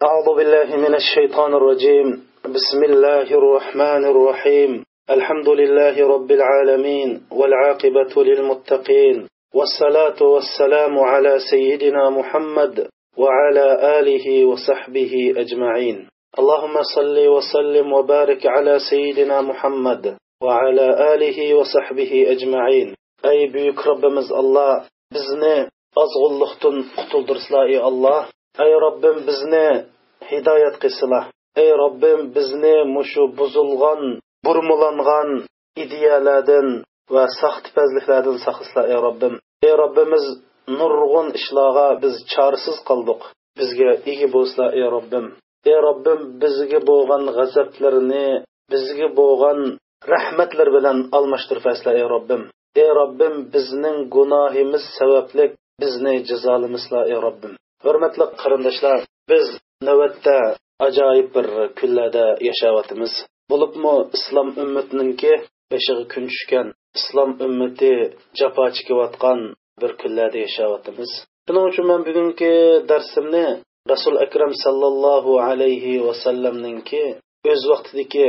أعوذ بالله من الشيطان الرجيم. بسم الله الرحمن الرحيم. الحمد لله رب العالمين، والعاقبة للمتقين، والصلاة والسلام على سيدنا محمد وعلى آله وصحبه أجمعين. اللهم صل وسلم وبارك على سيدنا محمد وعلى آله وصحبه أجمعين. Ey büyük Rabbimiz Allah, bizni azg'unlikdan qutuldirsla ey Allah. Ey Rabbim, bizni hidoyat qilsila. Ey Rabbim, bizni mushu buzilgan, burmalangan ideyalardan va saxtipazliklardan saqlasla ey Rabbim. Ey Rabbimiz, nurg'un ishlarga biz chorasiz qoldik. Bizga ega bo'lsla ey Rabbim. Ey Rabbim, bizga bo'lgan g'azablarni bizga bo'lgan rahmatlar bilan almashtirib asla ey Rabbim. Ey Rabbim, bizning gunohimiz sababli bizni jazolamasla ey Rabbim. Hurmatli qarindoshlar, biz navbatda ajoyib bir kunlarda yashayotimiz. Bo'libmi islom ummatininki beshig'i kun tushgan, islom ummati jafo chekayotgan bir kunlarda yashayotimiz. Shuning uchun men bugungi darsimni Rasul Akram sallallohu alayhi va sallamninki o'z vaqtidagi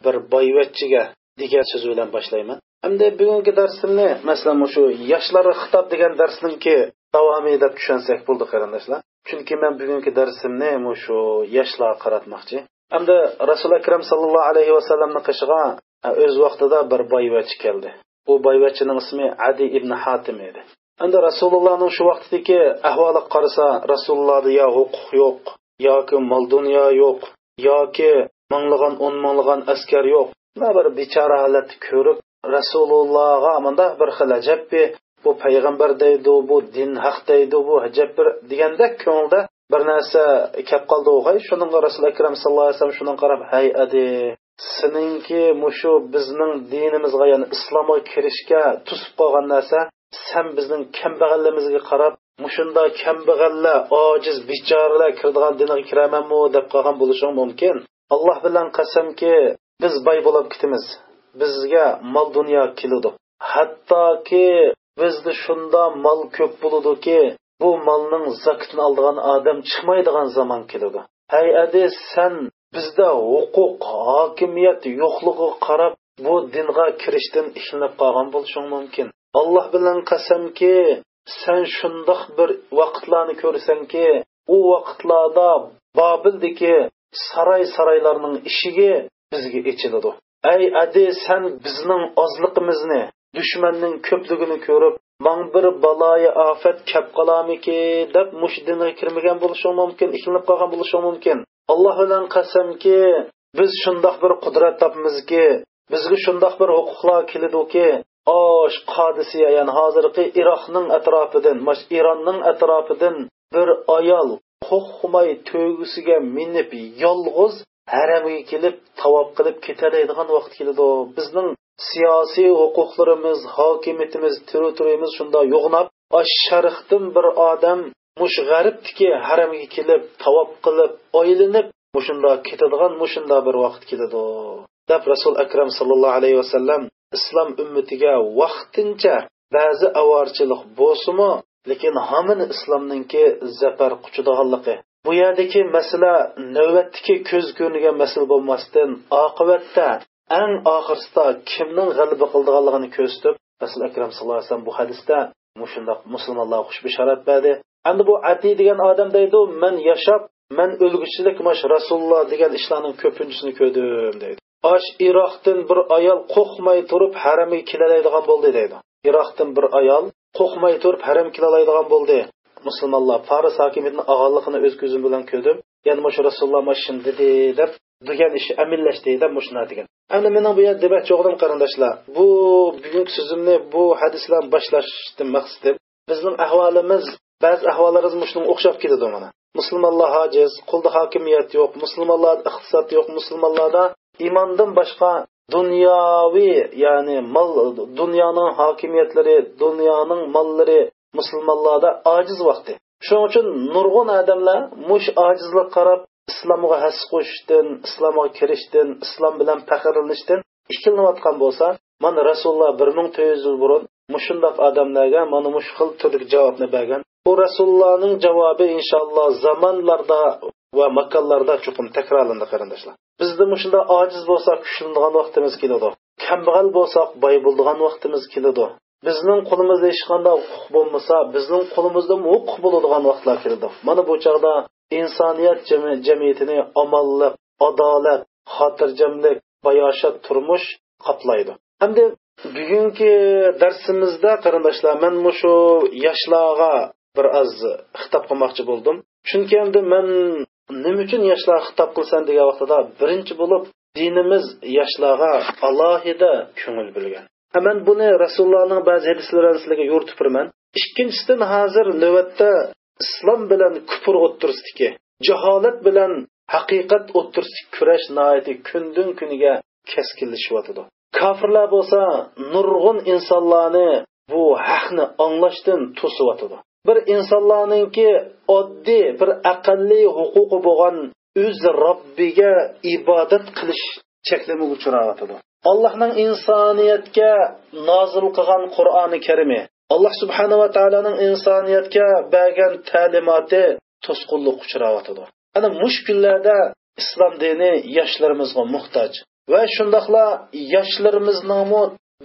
bir boyvachchiga degan so'z bilan boshlayman. Hamda bugungi darsimni masalan shu yoshlarga xitob degan darsninki davomi deb tushunsak bo'ldi qarindoshlar. Chunki men bugungi darsimni shu yoshlarga qaratmoqchi. Hamda Rasul Akram sallallohu alayhi va sallamning qishig'a o'z vaqtida bir boyvachchi keldi. Bu boyvachchining ismi Adi ibn Hatim edi. Endi Rasulullohning shu vaqtidagi ahvoliga qarasa, Rasulullohda yo huquq yo'q, yoki mol dunyo yo'q, yoki minglagan, o'n minglagan askar yo'q. Bir bechora holatni ko'rib, Rasulullohga munda bir xil ajabbi, bu payg'ambar deydi, bu din haq deydi, bu ajab bir degandek ko'ngilda bir narsa kelib qoldi. O'g'ay shuningga Rasul Akram sallallohu alayhi vasallam shunga qarab, hay adi, seninki mushu bizning dinimizga, ya'ni islomga kirishga tusib qolgan narsa, sen bizning kambag'alligimizga qarab mushunda kambag'allar, ojiz bechoralar kiradigan dinga kiramanmi deb qolgan bo'lishing mumkin. Alloh bilan qasamki, biz boy bo'lib ketamiz, bizga mol dunyo keladi, hattoki bizda shunda mol ko'p bo'ladiki, bu molning zakotini oladigan odam chiqmaydigan zamon keladi. Hay adi, sen bizda huquq, hokimiyat yo'qligiga qarab bu dinga kirishdan ishlanib qolgan bo'lishing mumkin. Alloh bilan qasamki, sen shundoq bir vaqtlarni ko'rsanki, u vaqtlarda Bobuldagi saroy saroylarning eshigi bizga ochiladi. Ey adi, sen bizning ozliqimizni, dushmanning ko'pligini ko'rib, mang bir baloyi ofat kep qolamiki deb mush dinga kirmagan bo'lishing mumkin, ikkilanib qolgan bo'lishing mumkin. Alloh bilan qasamki, biz shundoq bir qudrat topmizki, bizga shundoq bir huquqlar keladiki, osh Qodisiya, ya'ni hozirgi Iroqning atrofidan, mash Eronning atrofidan bir ayol qo'rqmay to'gisiga minib yolg'iz haramga kelib tavob qilib ketalaydigan vaqt keladi. Bizning siyosiy huquqlarimiz, hokimiyatimiz, territoriyamiz shunda yo'g'nab, ash sharqdan bir odam mush g'arbdiki haramga kelib tavob qilib oylanib mushunda ketadigan mushunda bir vaqt keladi deb Rasul Akram sallallohu alayhi vasallam islom ummatiga vaqtincha ba'zi avorchilik bo'lsa-mu, lekin hamini islomninki zafar quchadiganligi. Bu yerdagi masala navbatdagi ko'z ko'ringan masala bo'lmasdan, oqibatda eng oxirsida kimning g'alaba qildiganligini ko'rsatib, Rasul Akram sallallohu alayhi vasallam bu hadisda mushundaq musulmonlarga xush bishorat berdi. Endi bu Adi degan odam deydi, men yashab, men o'lguchilik mash Rasululloh degan ishlarning ko'pinchisini ko'rdim deydi. Ash Iroqdan bir ayol qo'rqmay turib haramga kelalaydigan bo'ldi deydi. Iroqdan bir ayol qo'rqmay turib haram kelalaydigan bo'ldi. Musulmonlar Faris hokimiyatining og'anligini o'z ko'zim bilan ko'rdim. Ya'ni mushu Rasululloh mashin dedi deb degan ishi amillashdi deb mushuna degan. Endi mening bu yerda demoqchi o'g'lim qarindoshlar, bu bugungi so'zimni bu hadisdan boshlashdan maqsadim, bizning ahvolimiz, ba'zi ahvollarimiz mushunga o'xshab ketadi mana. Musulmonlar ojiz, qo'lda hokimiyat yo'q, musulmonlarda iqtisod yo'q, musulmonlarda iymondan boshqa dunyoviy, ya'ni mol, dunyoning hokimiyatlari, dunyoning mollari musulmonlarda ojiz vaqti. Shuning uchun nurg'un odamlar mush ojizlik qarab islomga has qo'shishdan, islomga kirishdan, islom bilan faxrlanishdan ikkilanayotgan bo'lsa, mana Rasululloh 1400 yil burun mushundoq odamlarga mana mush xil turlik javobni bergan. Bu Rasulullohning javobi inshaalloh zamonlarda va makonlarda chuqur takrorlandi qarindoshlar. Bizda mushunda ojiz bo'lsak kuchlanadigan vaqtimiz keladi, kambag'al bo'lsak boy bo'ladigan vaqtimiz keladi. Bizning qo'limizda hech qanday huquq bo'lmasa, bizning qo'limizda huquq bo'ladigan vaqtlar keladi. Mana bu chog'da insoniyat jamiyatini omonlik, adolat, xotirjamlik, bayoshat turmush qoplaydi. Hamda bugungi darsimizda qarindoshlar, men shu yoshlarga bir oz xitob qilmoqchi bo'ldim. Chunki endi men nima uchun yoshlarga xitob qilsam degan vaqtida birinchi bo'lib dinimiz yoshlarga alohida ko'ngil bo'lgan. Men buni Rasulullohning ba'zi hadislarini sizlarga yo'ritib beraman. Ikkinchisidan hozir navbatda islom bilan kufr o'ttirsidiki, jaholat bilan haqiqat o'ttirsidiki kurash nihoyatda kundan kuniga keskinlashyotidi. Kofirlar bo'lsa nurg'un insonlarni bu haqni anglashdan to'siyotidi. Bir insonlarningki oddiy bir aqlli huquqi bo'lgan o'z Robbiga ibodat qilish cheklamaga uchrayotidi. Allohning insoniyatga nozil qilgan Qur'oni Karimi, Alloh subhanahu va taoloning insoniyatga bergan ta'limoti to'sqinlikka uchrayotidi. Ana mush kunlarda islom dini yoshlarimizga muhtoj va shundoqla yoshlarimizning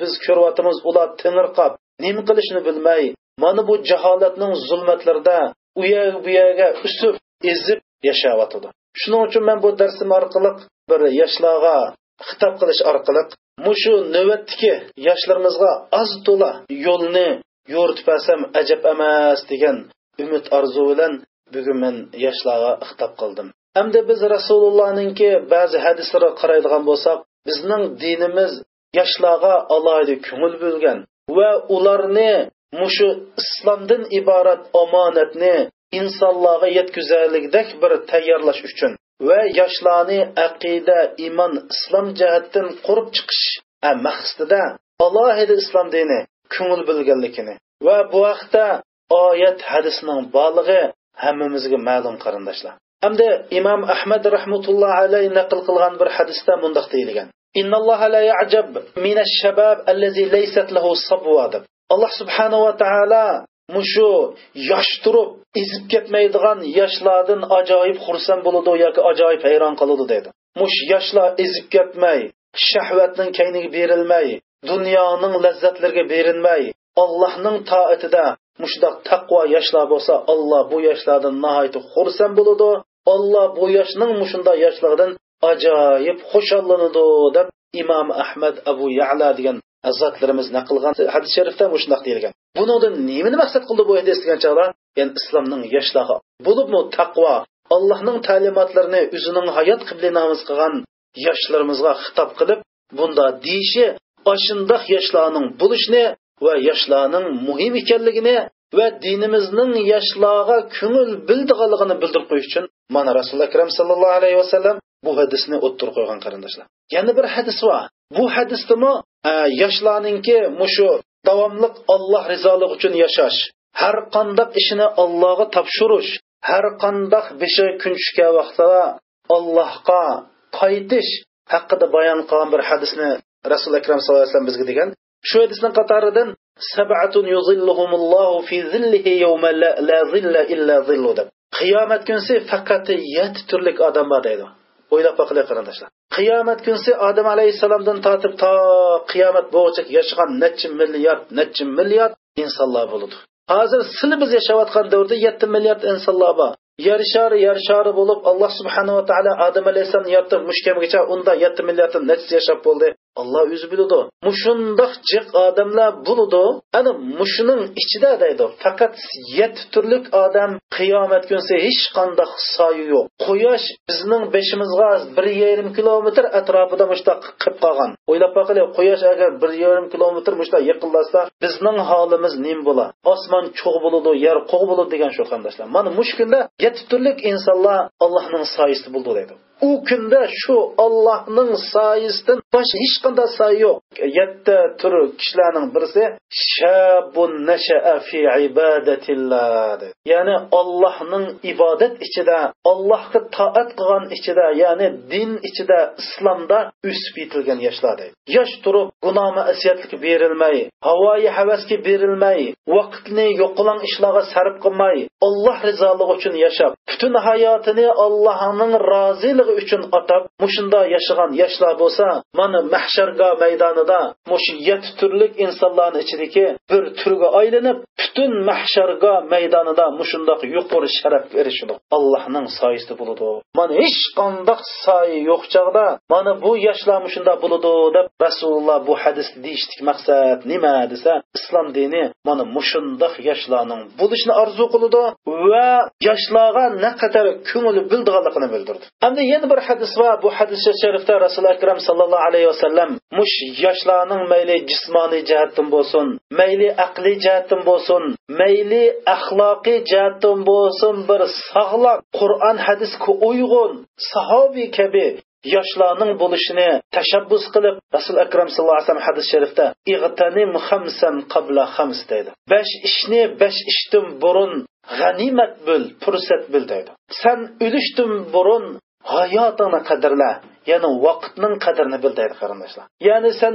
biz ko'ryapmiz, ular tinirqab nima qilishni bilmay, mana bu jaholatning zulmatlarida u yerga bu yerga usib, ezib yashayotidi. Shuning uchun men bu darsim orqali bir yoshlarga xitob qilish orqali mushu navbatdagi yoshlarimizga oz to'la yo'lni yo'ritib bersam ajab emas degan umid orzu bilan bugun men yoshlarga xitob qildim. Hamda biz Rasulullohninki ba'zi hadislariga qaraydigan bo'lsak, bizning dinimiz yoshlarga alohida ko'ngil bo'lgan va ularni mushu islomdan iborat omonatni insonlarga yetkazarlikdek bir tayyorlash uchun va yoshlarni aqida, iymon, islom jihatdan qurib chiqish maqsadida alohida islom dini ko'ngil bilganligini va bu vaqtda oyat hadisning borlig'i hammamizga ma'lum qarindoshlar. Hamda Imom Ahmad rahmatullohi alayhi naql qilgan bir hadisda mundoq deyilgan: Innalloha la ya'jab minash shabab allazi laysat lahu sabwa deb. Alloh subhanahu va taolo mushu yosh turib ezib ketmaydigan yoshlardan ajoyib xursand bo'ladi yoki ajoyib hayron qoladi deydi. Mush yoshlar ezib ketmay, shahvatning kayniga berilmay, dunyoning lazzatlariga berilmay, Allohning toatida mushdaq taqvo yoshlar bo'lsa, Alloh bu yoshlardan nihoyat xursand bo'ladi. Alloh bu yoshning mushunda yoshlardan ajoyib xushallanadi deb Imom Ahmad Abu Ya'la degan zotlarimiz naql qilgan hadis sharifda mushundaq deyilgan. Buningdan nimani maqsad qildi bu hadis degan chog'da, ya'ni islomning yoshlarga bo'libmi taqvo, Allohning ta'limotlarini o'zining hayot qiblanamiz qilgan yoshlarimizga xitob qilib, bunda deyishi ashundoq yoshlarning bo'lishini va yoshlarning muhim ekanligini va dinimizning yoshlarga ko'ngil bildiganligini bildirib qo'yish uchun mana Rasululloh akram sallallohu alayhi vasallam bu hadisni o'ttirib qo'ygan qarindoshlar. Yana bir hadis bor. Bu hadisdami yoshlarningki mushu davomliq Alloh rizoligi uchun yashash, har qanday ishini Allohga topshirish, har qanday beshiga kun tushgan vaqtida Allohga qaytish haqida bayon qilgan bir hadisni Rasululloh akram sallallohu alayhi vasallam bizga degan. Shu hadisning qatoridan sab'atun yuzilluhumullohu fi zillihi yawma la zilla illa zillu deb. Qiyomat kunsi faqat 7 turlik odam bor deydi. O'ylab boqinglar qarindoshlar. Qiyomat kunsi Odam alayhissalomdan tortib to qiyomat bo'yicha yashagan necha milliard, necha milliard insonlar bo'ladi. Hozir sizlar biz yashayotgan davrda 7 milliard insonlar bor. Yer shari bo'lib Alloh subhanahu va taolo Odam alayhissalomni yaratib mushkamgacha unda 7 milliarddan nechasi yashab bo'ldi. Alloh o'zi biladi. Mushundoq jiq odamlar bo'ladi. Ana mushuning ichida deydi, faqat 7 turlik odam qiyomat kunsi hech qanday soyi yo'q. Quyosh bizning beshimizga 1.5 kilometr atrofida mushtaq qilib qolgan. O'ylab boqinglar, quyosh agar 1.5 kilometr mushtaq yaqinlashsa, bizning holimiz nim bo'lar? Osmon cho'g' bo'ladi, yer qo'g' bo'ladi degan shu qarindoshlar. Mana mush kunda 7 turlik insonlar Allohning soyasida bo'ldi deydi. U kunda shu Allohning soyasidan boshqa hech qanday soya yo'q. 7 tur kishilarning birisi shabun nasha'a fi ibadatillah. Ya'ni Allohning ibodat ichida, Allohga toat qilgan ichida, ya'ni din ichida, islomda o'sib yetilgan yoshlar deydi. Yosh turib gunoh ma'siyatga berilmay, havoyi havasga berilmay, vaqtni yo'qolan ishlarga sarf qilmay, Alloh rizoligi uchun yashab, butun hayotini Allohning roziligi uchun atab, mushunda yashagan yoshlar bo'lsa, mana mahsharga maydonida mushu 7 turlik insonlarning ichidagi bir turga aylanib, butun mahsharga maydonida mushundoq yuqori sharafga erishadi. Allohning soyasida bo'ladi. Mana hech qanday soya yo'q chog'da mana bu yoshlar mushunda bo'ladi deb Rasululloh bu hadis deyishdik maqsad nima desa, islom dini mana mushundoq yoshlarning bo'lishini orzu qiladi va yoshlarga naqadar ko'ngil bildiganligini bildirdi. Endi yana bir hadis bor. Bu hadis sharifda Rasul akram sallallohu alayhi vasallam mush yoshlarning mayli jismoniy jihatdan bo'lsin, mayli aqliy jihatdan bo'lsin, mayli axloqiy jihatdan bo'lsin, bir sog'lom Qur'on hadisga uyg'un sahobiy kabi yoshlarning bo'lishini tashabbus qilib, Rasul akram sallallohu alayhi vasallam hadis sharifda ig'tanim khamsan qabla khams deydi. 5 ishni 5 ishdan burun g'animat bil, fursat bil deydi. Sen o'lishdan burun hayotingni qadrla, ya'ni vaqtning qadrini bil deydi qarindoshlar. Ya'ni sen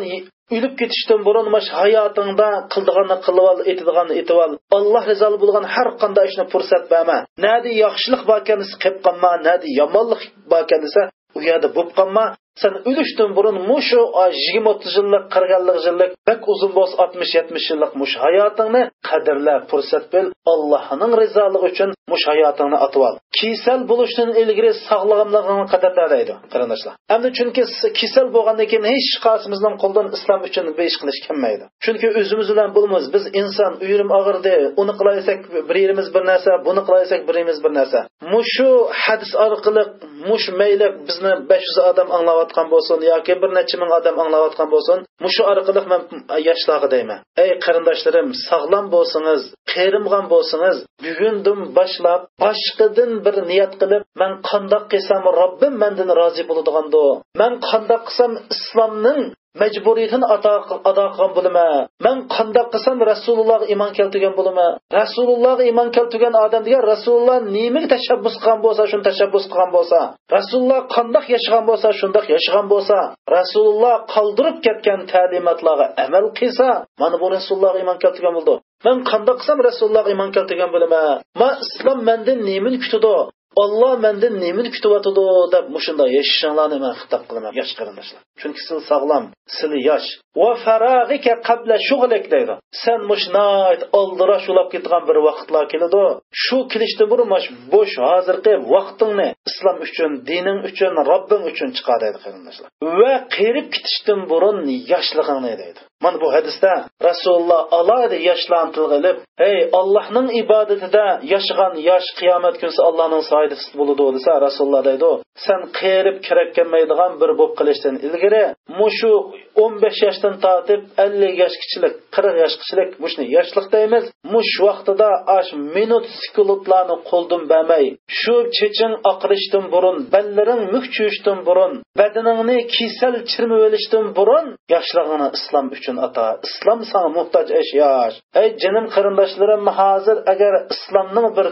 o'lib ketishdan burun mash hayotingda qildiganni qilib ol, etadiganni etib ol. Alloh rizo bo'lgan har qanday ishni fursat berma. Nadi yaxshilik borkan desa qilib qolma, nadi yomonlik borkan desa u yerda bo'lib qolma. Sen o'lishdan burun mushu 20-30 yillik, 40 yillik, bak uzun bo'lsa 60-70 yillik mush hayotingni qadrla, fursat bil, Allohning rizoligi uchun mush hayotingni atib ol. Kasal bo'lishdan ilgari sog'lig'imligini qadrla deydi qarindoshlar. Endi chunki kasal bo'lgandan keyin hech qaysimizning qo'ldan islom uchun bir ish qilish kelmaydi. Chunki o'zimiz bilan bo'lamiz, biz inson, uyrim og'irdi, uni qilaysak bir yerimiz bir narsa, buni qilaysak bir yerimiz bir narsa. Mushu hadis orqali mush mayli bizni 500 odam anglayotgan bo'lsin yoki bir necha ming odam anglayotgan bo'lsin, mushu orqali men yoshlarga deyman: ey qarindoshlarim, sog'lom bo'lsangiz, qerimg'an bo'lsangiz, bugundan boshlab boshqadan bir niyat qilib, men qandoq qilsam Robbim mendan rozi bo'ladigandu, men qandoq qilsam islomning majburiyatini ado qilgan bo'laman, men qandoq qilsam Rasulullohga iymon keltirgan bo'laman. Rasulullohga iymon keltirgan odam degan Rasululloh nimaga tashabbus qilgan bo'lsa, shuni tashabbus qilgan bo'lsa, Rasululloh qandoq yashagan bo'lsa, shundoq yashagan bo'lsa, Rasululloh qoldirib ketgan ta'limotlarga amal qilsa, mana bu Rasulullohga iymon keltirgan bo'ldi. Men qandoq qilsam Rasulullohga iymon keltirgan bo'laman. Ma islom mendan nimani kutadi? Alloh mendan nimani kutyotidi deb mushunda yashashinglarni men xitob qilaman yosh qarindoshlar. Chunki siz sog'lom, siz yosh. Va farag'ika qabla shughlik deydi. Sen mushnayt oldirash ulab ketgan bir vaqtlar keladi. Shu kelishdan burun mash bo'sh hozirgi vaqtingni islom uchun, dining uchun, Robbing uchun chiqar deydi qarindoshlar. Va qerib ketishdan burun yoshlig'ingni deydi. Mana bu hadisda Rasululloh alohida yoshlarni tilga ilib, ey Allohning ibodatida yashagan yosh qiyomat kunsi Allohning soyadasi bo'ladi desa, Rasululloh deydi, sen qerib kerak kelmaydigan bir bo'lib qilishdan ilgari mushu 15 yoshdan tortib 50 yoshgachilik, 40 yoshgachilik mushni yoshlik deymiz. Mush vaqtida ash minut sekundlarni qo'ldan bermay, shu cheching oqirishdan burun, bellaring mukchishdan burun, badaningni kasal chirmib olishdan burun yoshlig'ini islom uchun ata. Islom sana muhtoj ish yosh. Ey jinim qarindoshlarim, hozir agar islomning bir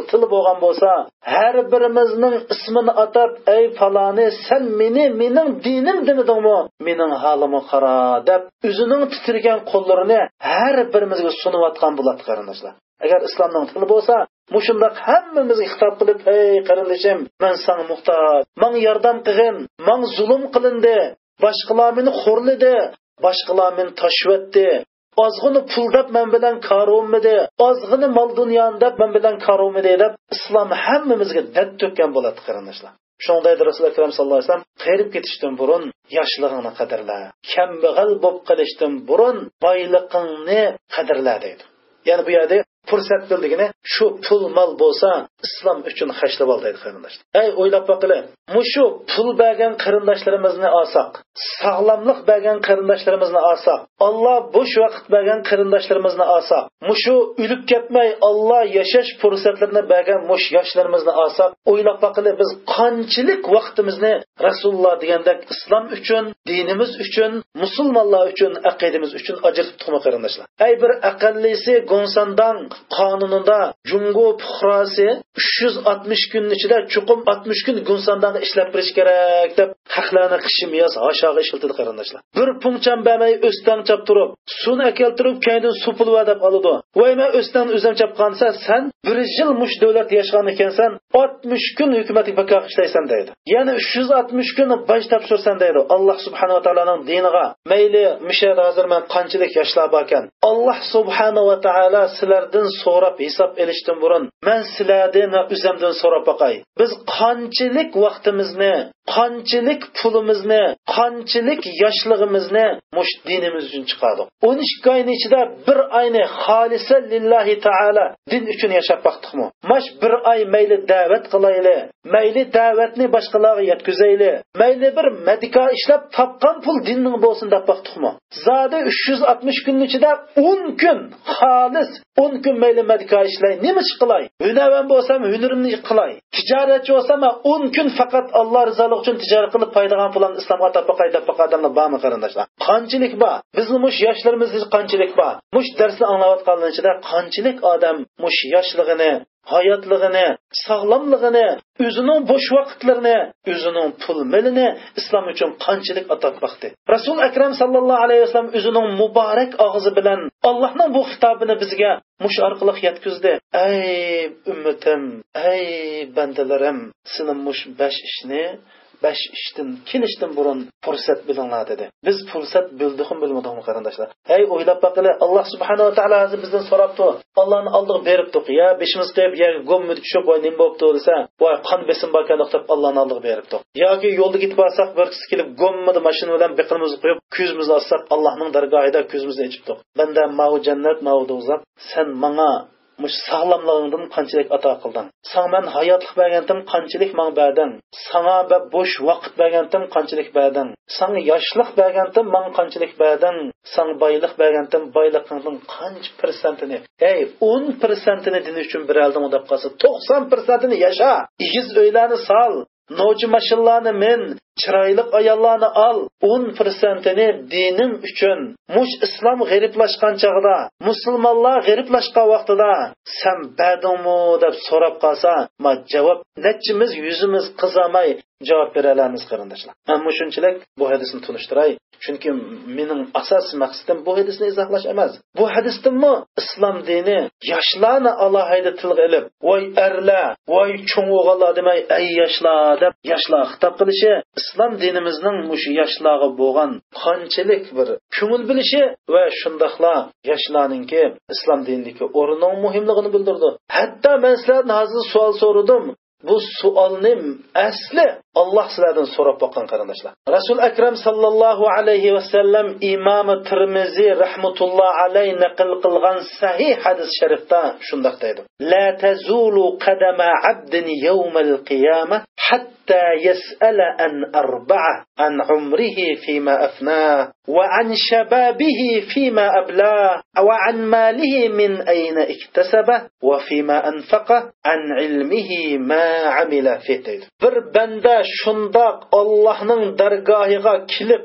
tili bo'lgan bo'lsa, har birimizning ismini atab, ey faloni, sen meni mening dinim demedingmi? Mening holimga qara deb o'zining titragan qo'llarini har birimizga sunayotgan bo'ladi qarindoshlar. Agar islomning tili bo'lsa, mushundaq hammamizga xitob qilib, ey qarindishim, men senga muhtoj, menga yordam qilgin, men zulm qilindi, boshqalar meni xo'rladi, boshqalar meni tashvatdi, ozg'ini pul deb men bilan kor olmadi, ozg'ini mol dunyoni deb men bilan kor olmadi deb islom hammamizga dad to'kkan bo'ladi qarindoshlar. Shunday Rasul akram sallallohu alayhi vasallam qerib ketishdan burun yoshlig'ingni qadrla, kambag'al bo'lib qolishdan burun boyliqingni qadrla deydi. Ya'ni bu yerda Fursat bil degani shu pul mol bo'lsa islom uchun xarjlab ol deydi qarindoshlar. Ey o'ylab boqili, mushu pul bergan qarindoshlarimizni olsak, sog'lomlik bergan qarindoshlarimizni olsak, Alloh bo'sh vaqt bergan qarindoshlarimizni olsak, mushu o'lib ketmay Alloh yashash fursatlarini bergan mush yoshlarimizni olsak, o'ylab boqili biz qanchalik vaqtimizni Rasululloh degandek islom uchun, dinimiz uchun, musulmonlar uchun, aqidamiz uchun ajratib tuqma qarindoshlar. Ey bir aqllisi Gonsandang qonunida Jungo puhrosi 360 kun ichida chuqum 60 kun Gonsandangga ishlab berish kerak deb haqlarni qishim yoz hashog'i ishlatadi qarindoshlar. Bir puncham bermay o'stang chap turib, suvni akeltirib kaydan supulva deb oladi. Voy men o'stang o'zim chapqansa, sen bir yil mush davlat yashagan ekansan, 60 kun hukumatga bakor ishlaysan deydi. Ya'ni 360 kun boj topshirsan deydi. Alloh subhanahu va taoloning diniga mayli mishar hozir men qanchalik yoshlar bor ekan. Alloh subhanahu va taolo sizlardan so'rab hisob elishdan burun men sizlardan va o'zimdan so'rab boqay. Biz qanchalik vaqtimizni, qanchalik pulimizni, qanchalik yoshlig'imizni mush dinimiz uchun chiqardik. 12 oyning ichida bir oyni xolisa lillahi taolo din uchun yashab boqdikmi? Mash bir oy mayli da'vat qilayli, mayli da'vatni boshqalarga yetkazayli, mayli bir medika ishlab topgan pul dinning bo'lsin deb boqdikmi? Zodi 360 kunning ichida 10 kun xolis 10 kun mayli medika ishlay, nima ish qilay? Hunarmand bo'lsam hunarimni qilay. Tijoratchi bo'lsam 10 kun faqat Alloh rizoligi uchun tijorat qilib foydalangan pulni islomga atab boqay deb boqadiganlar bormi qarindoshlar? Qanchalik bor? Bizni mush yoshlarimiz qanchalik bor? Mush darsni anglayotganlar ichida qanchalik odam mush yoshlig'ini, hayotlig'ini, sog'lomlig'ini, o'zining bo'sh vaqtlarini, o'zining pul milini islom uchun qanchalik atab boqdi. Rasul akram sallallohu alayhi vasallam o'zining muborak og'zi bilan Allohning bu xitobini bizga mush orqali yetkazdi. Ey ummatim, ey bandalarim, sizning mush 5 ishni 5 ishdan kelishdan burun fursat bilinglar dedi. Biz fursat bildikmi bilmadikmi qarindoshlar? Ey o'ylab boqili, Alloh subhanahu va taolo hozir bizdan so'rabdi. Allohning oldiga beribdik. Ya beshimiz qo'yib yerga go'mma tushib voy nima bo'pti desa, voy qon besim bor ekan deb Allohning oldiga beribdik. Yoki yo'lda ketib borsak, bir kishi kelib go'mmada mashina bilan beqinimizni qo'yib, ko'zimizni ochsak, Allohning dargohida ko'zimizni ochibdik. Banda mau jannat, mau do'zax. Sen menga mush sog'lomligingdan qanchalik ato qilding? Sana men hayotlik bergandim, qanchalik mang berding? Sana bo'sh vaqt bergandim, qanchalik berding? Sana yoshlik bergandim, mang qanchalik berding? Sana boylik bergandim, boyliqingdan qancha persentini? Ey, 10%ini din uchun beralding deb qolsa, 90%ini yasha, egiz uylarni sol, novchi mashinlarni min, chiroyli ayollarni ol, 10%ini dinim uchun. Mush islom g'ariblashgan chog'da, musulmonlar g'ariblashgan vaqtida sen berdingmi deb so'rab qolsa, ma javob nechimiz yuzimiz qizamay javob bera olamiz qarindoshlar. Men shunchalik bu hadisni tunishtiray, chunki mening asosiy maqsadim bu hadisni izohlash emas. Bu hadisdanmi islom dini yoshlarni alohida tilga ilib, voy erlar, voy cho'ng o'g'illar demay, ey yoshlar deb yoshlar xitob qilishi islom dinimizning mushu yoshlarga bo'lgan qanchalik bir ko'ngil bilishi va shundoqla yoshlarningki islom dinidagi o'rnining muhimligini bildirdi. Hatto men sizlardan hozir savol so'radim. Bu savolni asli Alloh sizlardan so'rab boqqan qarindoshlar. Rasul akram sallallohu alayhi vasallam Imom Termiziy rahmatulloh alayhi naql qilgan sahih hadis sharifda shundoq deydi: La tazulu qadama abdin yawmal qiyamah hatta yas'ala an arba'a an umrihi fima afna wa an shababihi fima abla wa an malihi min ayna iktasaba wa fima anfaqa an ilmihi ma amila fi deydi. Bir banda shundoq Allohning dargohiga kelib,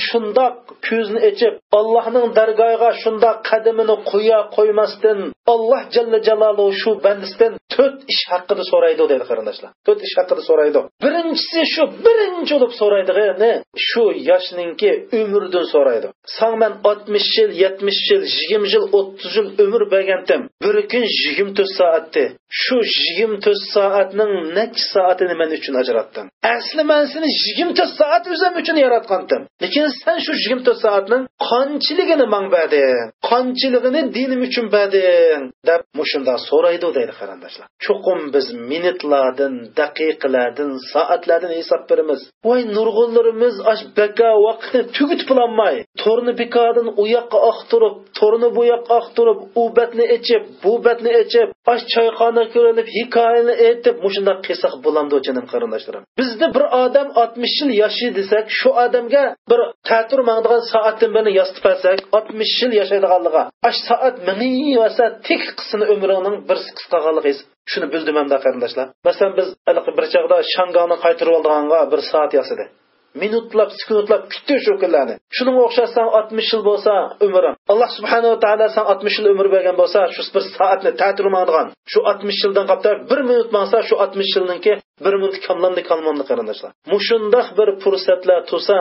shundoq ko'zini ochib, Allohning dargohiga shundoq qadamini qo'ya qo'ymasdan Alloh jalla jaloluhu shu bandasidan 4 ish haqida so'raydi deydi qarindoshlar. 4 ish haqida so'raydi. Birinchisi shu birinchi bo'lib so'raydigani shu yoshninki umridan so'raydi. San men 60 yil, 70 yil, 20 yil, 30 yil umr bergandim. Bir kun 24 soatdi. Shu 24 soatning necha soatini men uchun ajratding? Asli men seni 24 soat o'zim uchun yaratgandim. Lekin sen shu 24 soatning qanchiligini mang berding? Qanchiligini dinim uchun berding? Deb mushunda so'raydi deydi qarindoshlar. Cho'qim biz minutlardan, daqiqalardan, soatlardan hisob beramiz. Voy nurg'unlarimiz ash beka vaqtni tugutib bilolmay, to'rni bekordan u yoqqa oqtirib, to'rni bu yoqqa oqtirib, u batni ichib, bu batni ichib, ash choyxona ko'rilib, hikoyani aytib, mushundaq qilsak bo'lamdi jinim qarindoshlarim. Bizda bir odam 60 yil yashaydi desak, shu odamga bir ta'tir mangdigan soatdan birini yozib bersak, 60 yil yashaydiganligiga, ash soat mingivasa tek qismi umrining bir qisqaganligi. Shuni bildim hamda qarindoshlar. Masalan, biz bir chog'da Shangani qaytarib oldiganga bir soat yasadi. Minutlab, sekundlab kutdi shu kunlarni. Shunga o'xshasang 60 yil bo'lsa umrim. Alloh subhanahu va taolo san 60 yil umr bergan bo'lsa, shu bir soatni ta'tirmaydigan, shu 60 yildan qaptar bir minut mansa, shu 60 yilninki bir minut kamlandi kalmandi qarindoshlar. Mushundaq bir fursatlar tursa,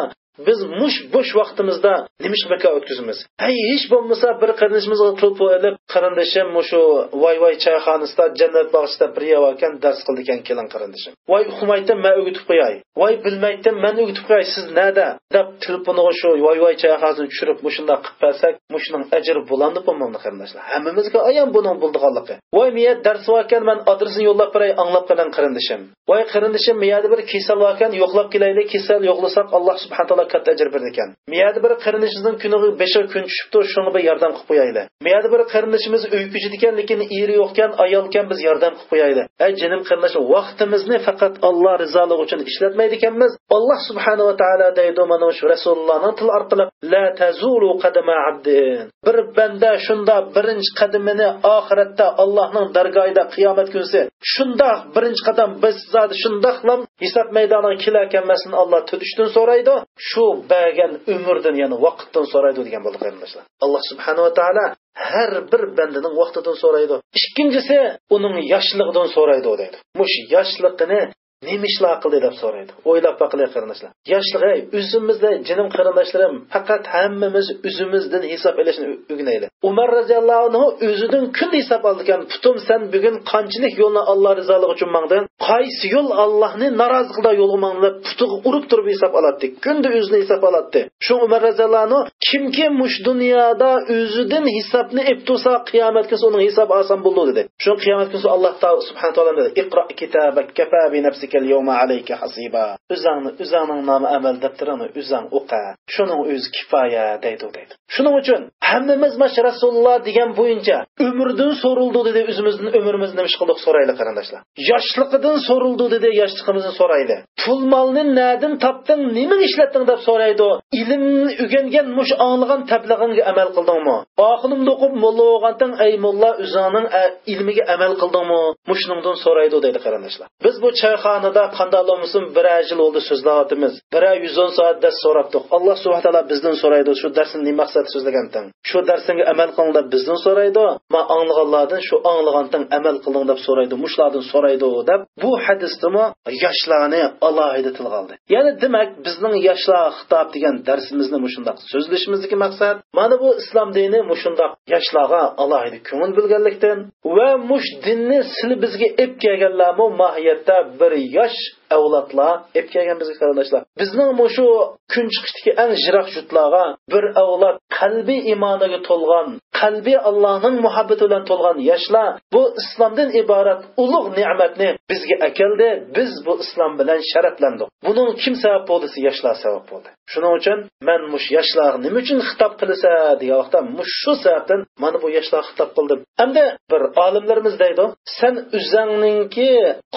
biz mush bo'sh vaqtimizda nima ish beka o'tkazamiz? Hay, hech bo'lmasa bir qarindishimizga telefon qilib, qarindishim mushu voy voy choyxonasida jannat bog'chasida bir yevakan dars qildi ekan, keling qarindishim. Voy uqmaydim, men o'gitib qo'yay. Voy bilmaydim, men o'gitib qo'yay, siz nada? Deb telefoniga shu voy voy choyxonasini tushirib mushundoq qilib bersak, mushuning ajri bo'lamdi bo'lmamdi qarindoshlar. Hammamizga ayon buning bo'ldiganligi. Voy miya dars ekan, men adresini yo'llab beray, anglab qoling qarindishim. Voy qarindishim, miyada bir kasal ekan, yo'qlab kelaylik, kasal yo'qlasak Alloh subhanahu taolo katta ajr berdi ekan. Miyada bir qarindishimizning kuniga 5 kun tushibdi, shunga bir yordam qilib qo'yaylik. Miyada bir qarindishimiz uy ko'chida ekan, lekin eri yo'qkan, ayolkan, biz yordam qilib qo'yaylik. Ey jinim qarindoshlar, vaqtimizni faqat Alloh rizoligi uchun ishlatmaydi ekanmiz. Alloh subhanahu va taolo deydi mana shu Rasulullohning til orqali la tazulu qadama abdin. Bir banda shunda birinchi qadamini oxiratda Allohning dargohida qiyomat kunsi shundoq birinchi qadam biz zot shundoqlam hisob maydoniga kelarkanmasini Alloh tutishdan so'raydi. Shu bergan umrdan, ya'ni vaqtdan so'raydi degan bo'ldi qarindoshlar. Alloh subhanahu va taolo har bir bandaning vaqtidan so'raydi. Ikkinchisi uning yoshligidan so'raydi deydi. Mush yoshligini nima ishlar qildi deb so'raydi. O'ylab boqinglar qarindoshlar. Yoshlig'i o'zimizda jinim qarindoshlarim, faqat hammamiz o'zimizdan hisob olishni o'rganaylik. Umar roziyallohu anhu o'zidan kun hisob oldi ekan. Putum sen bugun qanchalik yo'lni Alloh rizoligi uchun mangdin? Qaysi yo'l Allohni norozi qildi yo'lga mangdin deb putiga urib turib hisob oladi. Kunda o'zini hisob oladi. Shu Umar roziyallohu anhu kimki mush dunyoda o'zidan hisobni ep tursa, qiyomat kuni uning hisobi oson bo'ldi dedi. Shu qiyomat kuni Alloh subhanahu taolo dedi: "Iqra kitabak kafa bi nafsika al-yawma alayka hasiba." O'zingni o'zingning nomi amal daftarini o'zing o'qa. Shuning o'zi kifoya deydi deydi. Shuning uchun hammamiz mash Rasululloh degan bo'yicha umrdan so'rildi dedi, o'zimizning umrimizni nima ish qildik so'raylik qarindoshlar. Yoshligidan so'rildi dedi, yoshligimizni so'rayli. Pul molni nadan topding, nima ishlatding deb so'raydi. Ilmni o'rgangan mush anglagan tablig'ingga amal qildingmi? Oxunimni o'qib mulla bo'lganting, ey mulla o'zingning ilmiga amal qildingmi? Mushningdan so'raydi deydi qarindoshlar. Biz bu choyxonada qanday bo'lmasin bir yil oldi so'zlayotimiz. Bir 110 soat dars so'rabdiq. Alloh subhanahu taolo bizdan so'raydi, shu darsni nima maqsad so'zlaganting? Shu darsingga amal qiling deb bizdan so'raydi. Ma anglaganlardan shu anglaganting amal qiling deb so'raydi, mushlardan so'raydi deb bu hadisdimi yoshlarni alohida tilga oldi. Ya'ni demak bizning yoshlarga xitob degan darsimizni mushundaq so'zlashimizdagi maqsad mana bu islom dini mushundaq yoshlarga alohida ko'ngil bilganlikdan va mush dinni sil bizga ep kelganlarmi mohiyatda bir yosh avlodlar ep kelgan bizga qarindoshlar. Bizning mushu kun chiqishdagi eng jiroq yurtlarga bir avlod qalbi iymoniga to'lgan, qalbi Allohning muhabbati bilan to'lgan yoshlar bu islomdan iborat ulug' ne'matni bizga akeldi. Biz bu islom bilan sharaflandik. Buning kim sabab bo'ldi? Yoshlar sabab bo'ldi. Shuning uchun men mush yoshlarga nima uchun xitob qilsa degan vaqtda mush shu sababdan mana bu yoshlarga xitob qildim. Endi bir olimlarimiz deydi, sen o'zingningki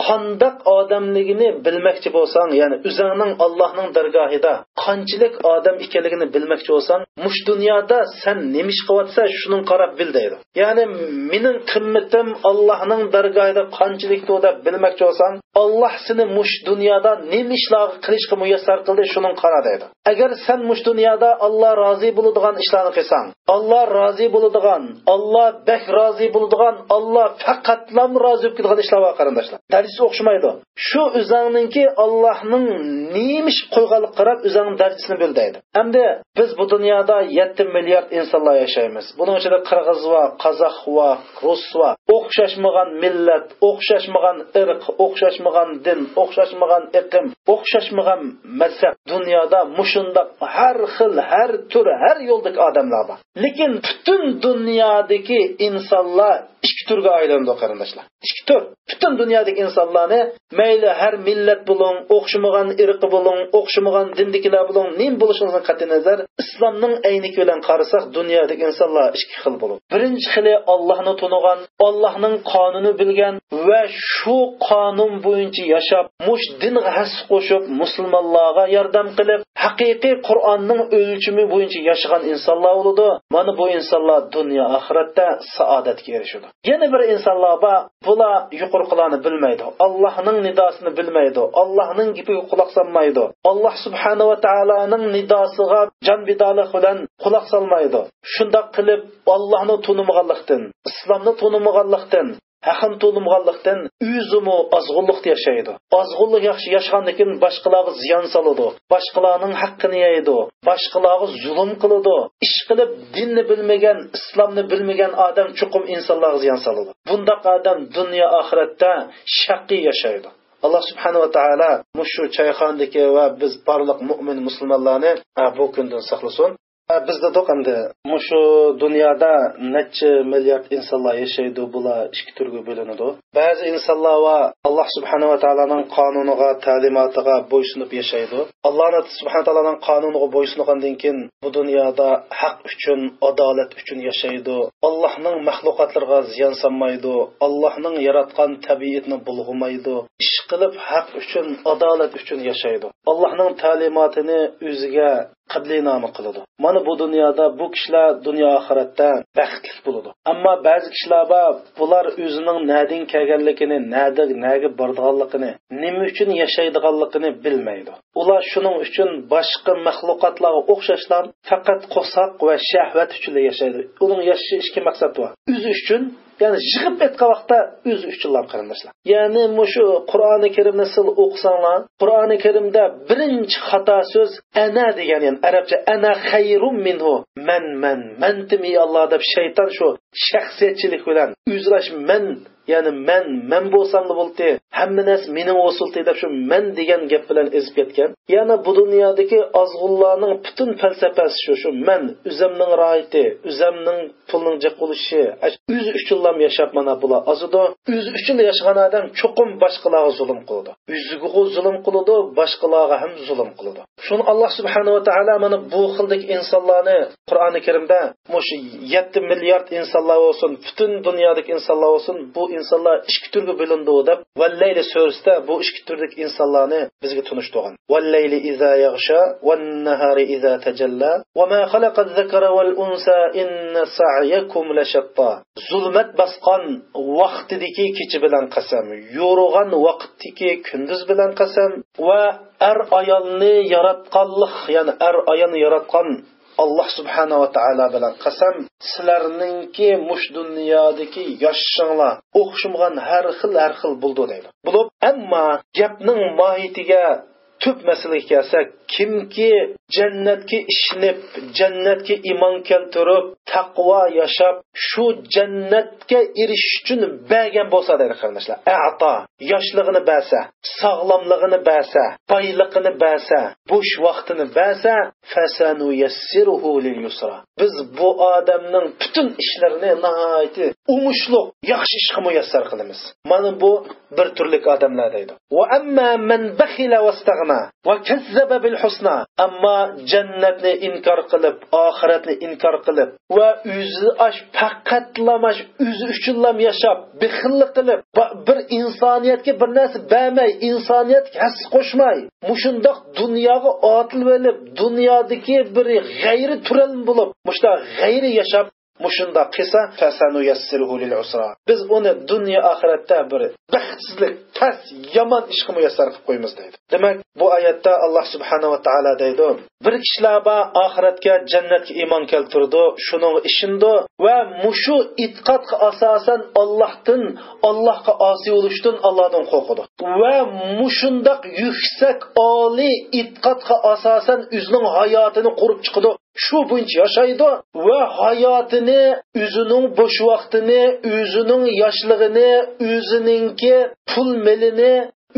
qandoq odamligini bilmoqchi bo'lsang, ya'ni o'zingning Allohning dargohida qanchalik odam ekanligini bilmoqchi bo'lsang, mush dunyoda sen nima ish qilyotsa shuning qarab bil deydi. Ya'ni mening qimmatim Allohning dargohida qanchalik deb bilmoqchi bo'lsang, Alloh seni mush dunyoda nima ishlar qilishga muyassar qildi, shuning qara deydi. Agar sen mush dunyoda Alloh rozi bo'ladigan ishlarni qilsang, Alloh rozi bo'ladigan, Alloh bak rozi bo'ladigan, Alloh faqatlam rozi bo'lib ketadigan ishlar bor qarindoshlar. Darajasi o'xshamaydi. Shu o'zingninki Allohning nemish qo'yganlik qarab o'zingning darajasini bil deydi. Endi biz bu dunyoda 7 milliard insonlar yashaymiz. Buning ichida qirg'iz va qozoq va rus va o'xshashmagan millat, o'xshashmagan irq, o'xshashmagan din, o'xshashmagan iqlim, o'xshashmagan mazhab, dunyoda mushundaq har xil, har tur, har yo'ldagi odamlar bor. Lekin butun dunyodagi insonlar ikki turga aylandi qarindoshlar. Ikki tur. Butun dunyodagi insonlarni mayli har millat bo'ling, o'xshamagan irqi bo'ling, o'xshamagan dindikilar bo'ling, nim bo'lishingizdan qat'iy nazar, islomning ayniki bilan qarasak, dunyodagi insonlar ikki xil bo'ladi. Birinchi xili Allohni tunigan, Allohning qonunini bilgan va shu qonun bo'yicha yashab, mush dinga has qo'shib, musulmonlarga yordam qilib, haqiqiy Qur'onning o'lchimi bo'yicha yashagan insonlar bo'ladi. Mana bu insonlar dunyo oxiratda saodatga erishadi. Yana bir insonlar bor, bular yuqorqilarni bilmaydi, Allohning nidosini bilmaydi, Allohning gapiga quloq solmaydi, Alloh subhanahu va taoloning nidosiga jon bidoliq bilan quloq solmaydi. Shundoq qilib Allohni tunimaganlikdan, islomni tunimaganlikdan, haqni tunimaganlikdan o'zimi ozg'unlikda yashaydi. Ozg'unlik yaxshi yashagandan keyin boshqalarga ziyon soladi, boshqalarning haqqini yeydi, boshqalarga zulm qiladi. Ish qilib dinni bilmagan, islomni bilmagan odam chuqur insonlarga ziyon soladi. Bundaq odam dunyo oxiratda shaqiy yashaydi. Alloh subhanahu va taolo mushu choyxonadagi va biz barliq mo'min musulmonlarni bu kundan saqlasin. Biz dedik endi mushu dunyoda necha milliard insonlar yashaydi, bular ikki turga bo'linadi. Ba'zi insonlar va Alloh subhanahu va taoloning qonuniga, ta'limotiga bo'ysunib yashaydi. Alloh subhanahu va taoloning qonuniga bo'ysungandan keyin bu dunyoda haq uchun, adolat uchun yashaydi. Allohning maxluqotlariga ziyon solmaydi, Allohning yaratgan tabiatini bulg'amaydi. Ish qilib haq uchun, adolat uchun yashaydi. Allohning ta'limotini o'ziga qiblinoma qiladi. Mana bu dunyoda bu kishilar dunyo oxiratda baxtli bo'ladi. Ammo ba'zi kishilar bor, bular o'zining nadin kelganligini, nada naga bordiganligini, nima uchun yashaydiganligini bilmaydi. Ular shuning uchun boshqa maxluqotlarga o'xshashlar faqat qo'saq va shahvat uchun yashaydi. Uning yashashi ikki maqsad bor. O'zi uchun, ya'ni yig'ib aytgan vaqtda o'zi uchunlar qarindoshlar. Ya'ni mushu Qur'oni Karimni siz o'qisanglar, Qur'oni Karimda birinchi xato so'z ana degan, ya'ni arabcha ana xayrum minhu, man man man timi Alloh deb shayton shu shaxsiyatchilik bilan o'zlash man, ya'ni man man bo'lsam bo'ldi, hamma narsa mening o'sulti deb shu man degan gap bilan ezib ketgan. Ya'ni bu dunyodagi ozg'unlarning butun falsafasi shu man, o'zimning rohati, o'zimning pulning jiq bo'lishi, o'zi uchunlam yashab mana bular ozidi. O'zi uchun yashagan odam cho'qim boshqalarga zulm qiladi. O'ziga zulm qiladi, boshqalarga ham zulm qiladi. Shuni Alloh subhanahu va taolo mana bu xildagi insonlarni Qur'oni Karimda mushu 7 milliard insonlar bo'lsin, butun dunyodagi insonlar bo'lsin, bu insonlar ikki turga bo'lindi deb Vallayli surasida bu ikki turdagi insonlarni bizga tunishtirgan. Vallayli iza yaghsha wan nahari iza tajalla va ma khalaqa az-zakara wal unsa inna sa'yakum lashatta. Zulmat bosgan vaqtidagi kecha bilan qasam, yo'rg'an vaqtdagi kunduz bilan qasam va ayolni yaratganlik, ya'ni ayolni yaratgan Alloh subhanahu va taolo bilan qasam, sizlarningki mush dunyodagi yashashinglar o'xshamagan har xil har xil bo'ldi deydi. Bo'lib, ammo gapning mohiyatiga, tub masalaga kelsak, kimki jannatga ishinib, jannatga iymon keltirib, taqvo yashab, shu jannatga erishish uchun bergan bo'lsa deydi qarindoshlar. A'to, yoshlig'ini bersa, sog'lomlig'ini bersa, boylig'ini bersa, bo'sh vaqtini bersa, fasanu yassiruhu lil yusra. Biz bu odamning butun ishlarini nihoyat umushliq, yaxshi ishga muyassar qilamiz. Mana bu bir turlik odamlar deydi. Va amma man bakhila wastaghna va kazzaba bil husna. Ammo jannatni inkor qilib, oxiratni inkor qilib va o'zi ash faqatlamash, o'zi uchunlam yashab, bexillik qilib, bir insoniyatga bir narsa bermay, insoniyatga has qo'shmay, mushundoq dunyoga otilib olib, dunyodagi bir g'ayri tural bo'lib, mushta g'ayri yashab, Mushunda qilsa fasanuyassiruhu lil usra. Biz uni dunyo oxiratda bir baxtsizlik, past, yomon ishga muyassar qilib qo'yamiz deydi. Demak, bu oyatda Alloh subhanahu va taolo deydi: bir kishilar bor oxiratga, jannatga iymon keltirdi, shuning ishindi va mushu e'tiqodga asosan Allohdan, Allohga osiy bo'lishdan Allohdan qo'rqadi. Va mushundaq yuksak oliy e'tiqodga asosan o'zining hayotini qurib chiqadi. Shu bo'yicha yashaydi va hayotini, o'zining bo'sh vaqtini, o'zining yoshlig'ini, o'zininki pul melini,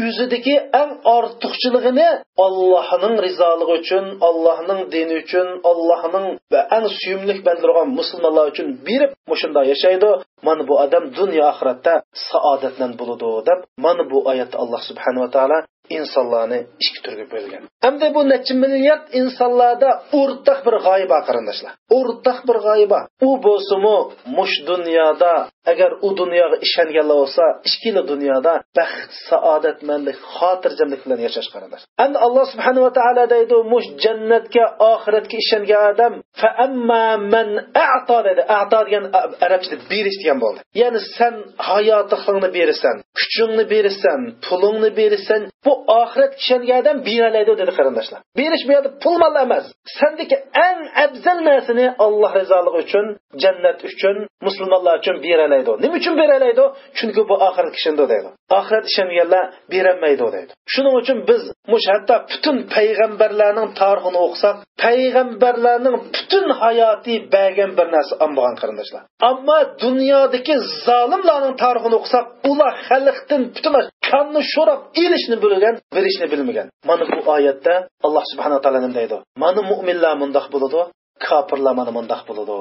o'zidagi eng ortiqchiligini Allohning rizoligi uchun, Allohning dini uchun, Allohning va eng suyumli bandalarga musulmonlar uchun berib mushunda yashaydi. Mana bu odam dunyo oxiratda saodatlan bo'ladi deb mana bu oyatda Alloh subhanahu va taolo insonlarni ikki turga bo'lgan. Hamda bu necha milliard insonlarda o'rtaq bir g'oya bor qarindoshlar. O'rtaq bir g'oya bor. U bo'lsa-mu mush dunyoda agar u dunyoga ishonganlar bo'lsa, ikkili dunyoda baxt, saodatmandlik, xotirjamlik bilan yashash qarindosh. Endi Alloh subhanahu va taolo deydi, mush jannatga, oxiratga ishongan odam fa amma man a'ta dedi. A'ta degan arabchada berish degan bo'ldi. Ya'ni sen hayotingni berasan, kuchingni berasan, pulingni berasan, bu oxirat ishongan odam beralaydi dedi qarindoshlar. Berish bu yerda pul mol emas. Sendagi eng afzal narsani Alloh rizoligi uchun, jannat uchun, musulmonlar uchun beralaydi. Nima uchun beralaydi? Chunki bu oxirat ishonadi deydi. Oxirat ishonganlar berolmaydi deydi. Shuning uchun biz mush hatto butun payg'ambarlarning tarixini o'qisak, payg'ambarlarning butun hayoti bergan bir narsa olmagan qarindoshlar. Ammo dunyodagi zolimlarning tarixini o'qisak, ular xalqdan butun qonni sho'rab elishni bilgan, berishni bilmagan. Mana bu oyatda Alloh subhanahu va taolo nima deydi? Mana mu'minlar mundoq bo'ladi, kofirlar mana mundoq bo'ladi.